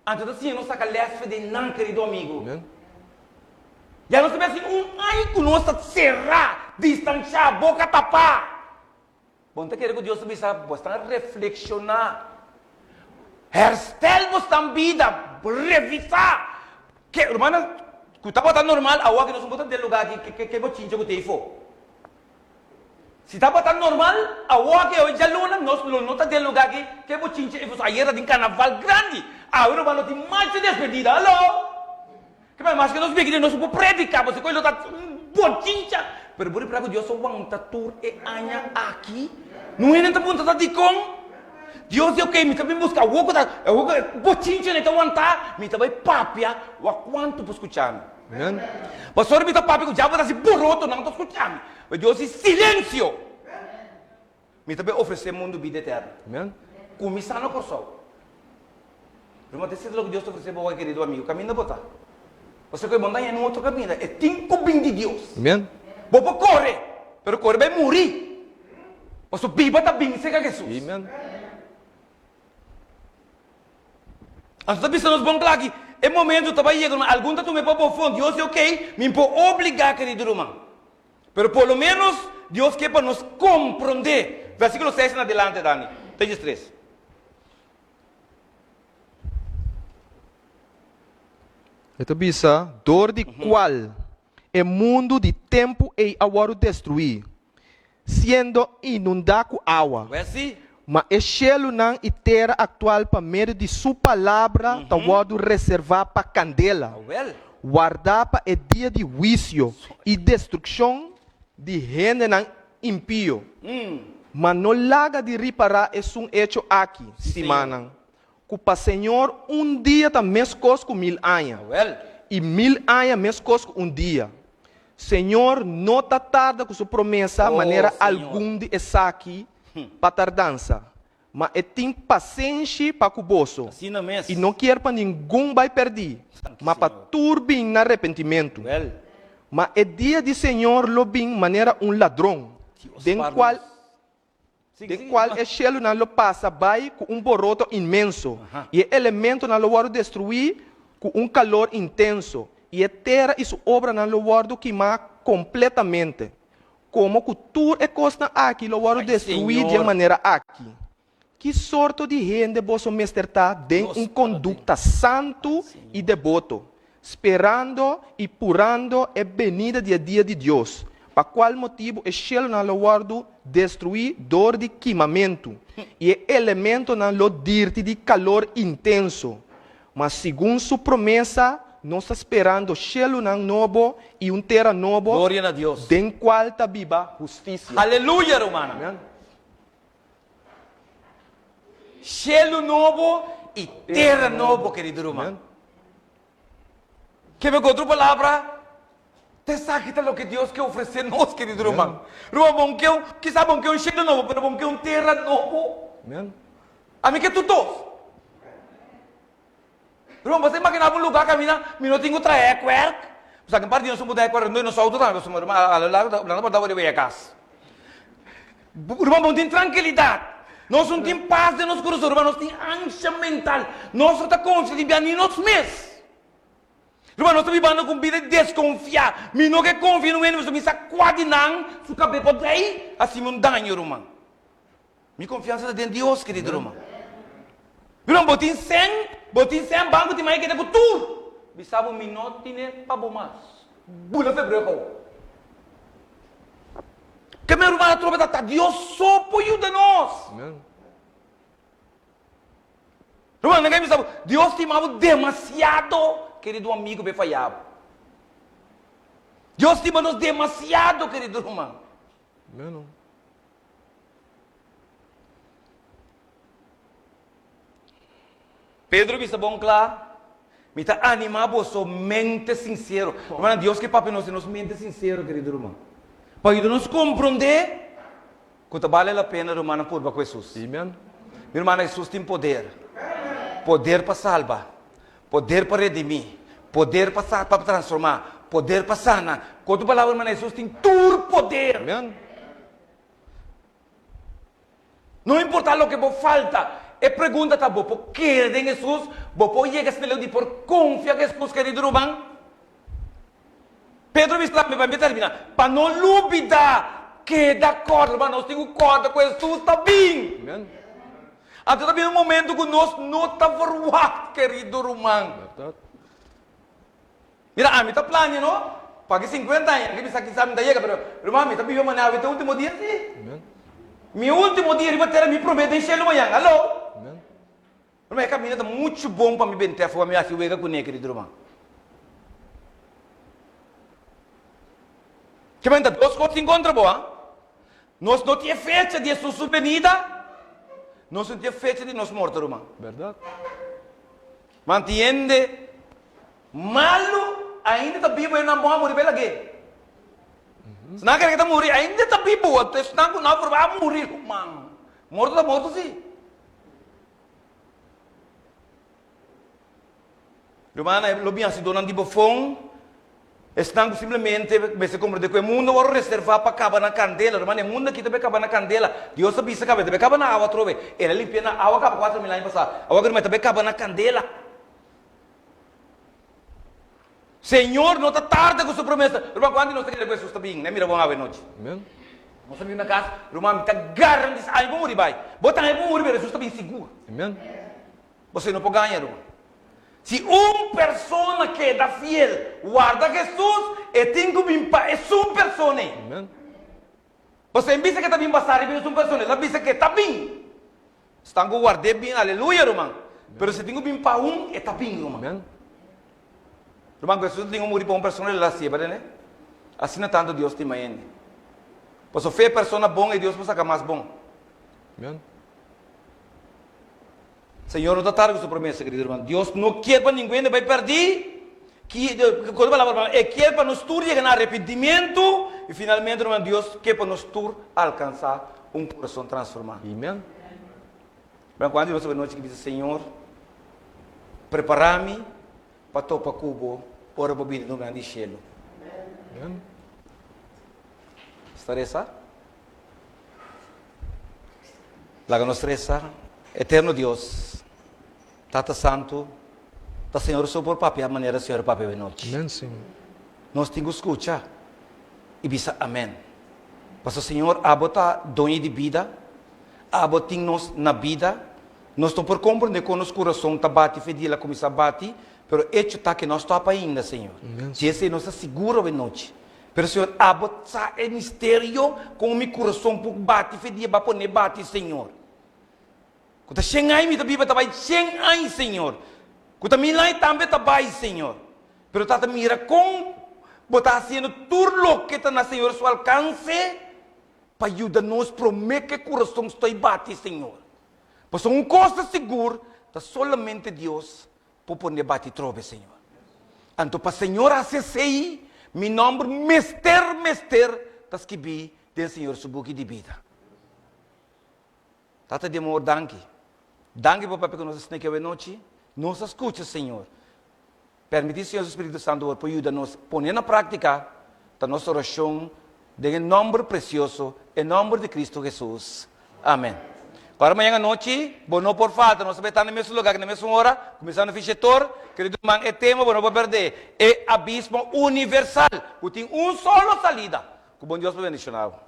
Anto ta siña nos saka lès fe den nan, kerido amigu. Ya nos ta bia sin un aña ku nos ta será, distanshá, boka tapá. Bo no ta kere ku Dios ta bisa, Bo estan reflekshoná. Herstel bosnan bida, revisá. Ke, rumannan, ku tabata normal, awor ku nos no por ta den lugá aki, ke, ke bochincha ku ta ei fo? Si tabata normal, awor aki awe djaluna nos lo no ta den lugar aki ke bochincha ei pasobra ayera tin carnaval grandi, awe lo no tin marcha despedida, hallo! Ke bai maske nos beki den nos no por predica pasobra koe lo ta un bochincha, pero bo ripara ku Dios a wanta tur e aña aki? No hende ta puntra ta dikon? Dios di ok mi ta bin buska awor ku ta awor ku e bochincha nei ta wanta mi ta bai papia wak kuantu por skucha mi. Pasobra mi ta papia ku djabel ta hasi boroto nan ta skucha mi. Pero Dios di silensio! Mi ta bay ofresé mundu bida eterno. Kuminsá na Kòrsou. Ruman, ta esei loke Dios ta ofresé bo hoy, kerido amigo. Kaminda bo ta. Pasobra ku e bo no ta haña niun otro kaminda. E tin ku bin di Dios. Bo por kore, pero kore bay muri. Pasobra biba ta bin serka Hesus. Anto ta bisa nos bon kla aki, e momento ta bai yega, ruman, algun ta tuma e pa bofon. Dios di ok, mi por obligá, kerido ruman. Pero por lo menos Dios ke pa nos komprondé. Versíkulo seis en adelante, Dani. Te diestres. E ta bisa, Dor di kual e mundu di tempu ei a wòrdu destruí, siendo inundá ku awa. Ma e shelunan i tera aktual pa medio di Su palabra ta wòrdu reservá pa kandela, wardá pa e dia di huisio i destrukshon di hendenan impio. Ma no laga di ripará esun echo aki, stimánan, ku pa Señor un dia ta meskos ku mil aña, i mil aña meskos ku un dia. Señor no ta tarda ku su promesa manera algun di esaki pa tardansa, ma e tin pasenshi pa ku boso, i no kier pa ningun bai pèrdí, ma pa tur bin na repentimentu. Ma e dia di Señor lo bin manera un ladron, den kual den kual e shelunan lo pasa bai ku un boroto inmenso, i e elementonan lo wòrdu destruí ku un kalor intenso, i e tera i su obranan lo wòrdu kimá kompletamente. Komo ku tur e kosnan aki lo wòrdu destruí di e manera aki, ki sorto di hende boso mester ta den un kondukta santu i deboto, sperando i purando e benida di e dia di Dios, pa kual motibu e shelunan lo wòrdu destruí dor di kimamentu, i e elementonan lo dirti di kalor intenso? Ma segun su promesa, nos ta sperando shelunan nobo i un tera nobo Gloria na Dios. den kual ta biba hustisia. Aleluya, rumannan. Amen. Shelu nobo i tera nobo, kerido ruman. Amen. Keme ku otro palabra, ta esaki ta loke Dios ke ofresé nos, kerido ruman. Ruman, bon ke un, kisa bon ke un shelu nobo, pero bon ke un tera nobo. Amen. Ami ke tur dos. Ruman, bo ta imaginá bo un lugá kaminda mi no tin ku traha hèkwerk? Pasobra un par di nos no por traha hèkwerk, nos outo tambe, pasobra ruman, a lo largo nan ta por daba riba e kas. Ruman, bo no tin trankilidat. Nos no tin pas den nos kurason, ruman, nos tin ansha mental. Nos no ta konfia di bia ni nos mes. Ruman, nos ta bibando ku un bida di deskonfiá. Mi no ke konfia na un hende pasobra mi sa kua di nan su kabes por drei hasi mi un daño, ruman. Mi konfiansa ta den Dios, kerido ruman. Ruman, bo tin sèn, bo tin sèn, banko tin mai keda ku tur. Bisa bo mi no tine pa bo mas. Bula febrero pa bo. Ke mi ruman atrobe ta ta Dios so por yuda nos. Ruman, nan bisa bo, Dios stima bo demasiado, kerido amigo, be faya bo. Dios stima nos demasiado, kerido ruman. Pedro bisa bon kla, Mi ta animá boso mente sinsero. Rumannan, Dios ke papia nos den nos mente sinsero, kerido ruman. Pa yuda nos komprondé ku ta bale la pena, rumannan, purba ku Hesus. Amen. Mi rumannan, Hesus tin poder. Poder pa salba, poder pa redimí, poder pa pa transformá, poder pa sana. Ku otro palabra, rumannan, Hesus tin tur poder. Amen. No importa loke bo falta, e pregunta ta bo por kere den Hesus? Bo por yega esne leu di por konfia ku Hesus, kerido ruman? Pedro bisa tambe, pa mi termina, pa no lubida, keda kòrda, ruman, nos tin ku kòrda ku Hesus ta bin. Amen. Anto ta bin un momento ku nos no ta verwagt, kerido ruman. Bèrdat. Mira, ami ta plania no, pa ki sinkuenta aña, aki bisa kisa mi ta yega, pero ruman mi ta biba manera awe te ultimo dia si. Amen. Mi ultimo dia riba tera mi promé den shelu mañan, hallo. Amen. Ruman, e kaminda ta muchu bon pa mi bent'é afó, pa mi hasi wega kuné, kerido ruman. Ke manda dos kos tin kontra bo, ha? Nos no tin e fecha di Hesus su benida, nos no tin e fecha di nos morto, ruman. Bèrdat. Mantiende Malu ainda ta bibu e nan bon a muri bela ge. Esnan kere ke ta muri ainda ta bibu anto esnan ku no a purba a muri ruman. Morto ta morto si. Rumannan lo bin hasidónan di bofon, esnan ku simplemente mester komprendé ku e mundu a wòrdu reservá pa kaba na kandela. Ruman, e mundu aki ta bai kaba na kandela. Dios a bisa kaba, e ta bai kaba na awa atrobe. El a limpi'é na awa kaba 4000 aña pasá. Awor ku ruman e ta bai kaba na kandela. Señor no ta tarda ku su promesa. Ruman, kuantu di nos ta kere ku Hesus ta bin? Nan mira bon awe nochi. Amen. Nos ta bin na kas, ruman, mi ta garantisa, ami por muri bai. Bo tambe por muri, pero Hesus ta bin sigur. Amen. Boso no por gaña, ruman. Si un persona keda fiel warda Hesus, e tin ku bin pa esun persona ei. Pasobra e bisa ke ta bin basá riba esun persona, el a bisa ke ta bin. Esnan ku ward'é bin, aleluya, ruman. Pero si tin ku bin pa un, e ta bin, ruman. Ruman, ku Hesus tin ku muri pa un persona, el a hasié, berdad? Asina tantu Dios stima hende. Pasobra fe e persona bon, e Dios por saka mas bon. Señor no ta tarda ku su promesa, kerido ruman. Dios no kier pa ningun hende bai pèrdí. Ki, ku otro palabra, ruman, E kier pa nos tur yega na arepentimentu i finalmente, ruman, Dios ke pa nos tur alkansá un kurason transformá. Amen. Ruman, kuantu di nos awe nochi ki bisa, Señor, prepará mi pa topa ku Bo ora Bo bini den gran di shelu. Amen. Sta resa? Laga nos resa, Eterno Dios, Tata Santu, ta Señor so por papia manera Señor a papia awe nochi. Amen, Señor. Nos tin ku skucha i bisa amen. Pasobra Señor, abo ta doño di bida, abo tin nos na bida, nos no por komprende kon nos kurason ta bati fe di el a kuminsá bati, pero echo ta ke nos stòp ainda, Señor. Amen, Si esei nos ta sigur awe nochi. Pero Señor, abo sa e misterio kon mi kurason por bati fe dia ba pone bati, Señor. Ku ta shen aña mi ta biba ta bai shen aña, Señor. Ku ta mil aña tambe ta bai, Señor. Pero Tata mira kon Bo ta hasiendo tur loke ta na Señor su alkanse pa yuda nos prome ku e kurason stoi bati, Señor. Pasobra un kos ta sigur, ta solamente Dios Por pone bati trobe, Señor. Anto pa Señor hasi esei, mi nomber mester, mester ta skibí den Señor su buki di bida. Tata di amor, danki. Danki pa papia ku nos a sneki awe nochi. Nos a skucha, Señor. Permití Señor su Spiritu Santu por yuda nos pone na práktika ta nos orashon den e nomber presioso, e nomber di Cristo Jesus. Amen. Ora mañan anochi, bo no por falta. Nos ta bay ta na mesun lugar, na mesun ora, cuminsando fi shetor. Querido ruman, e tema bo no por perde, e abismo universal, cu tin un solo salida. Cu bon Dios por bendiciona bo.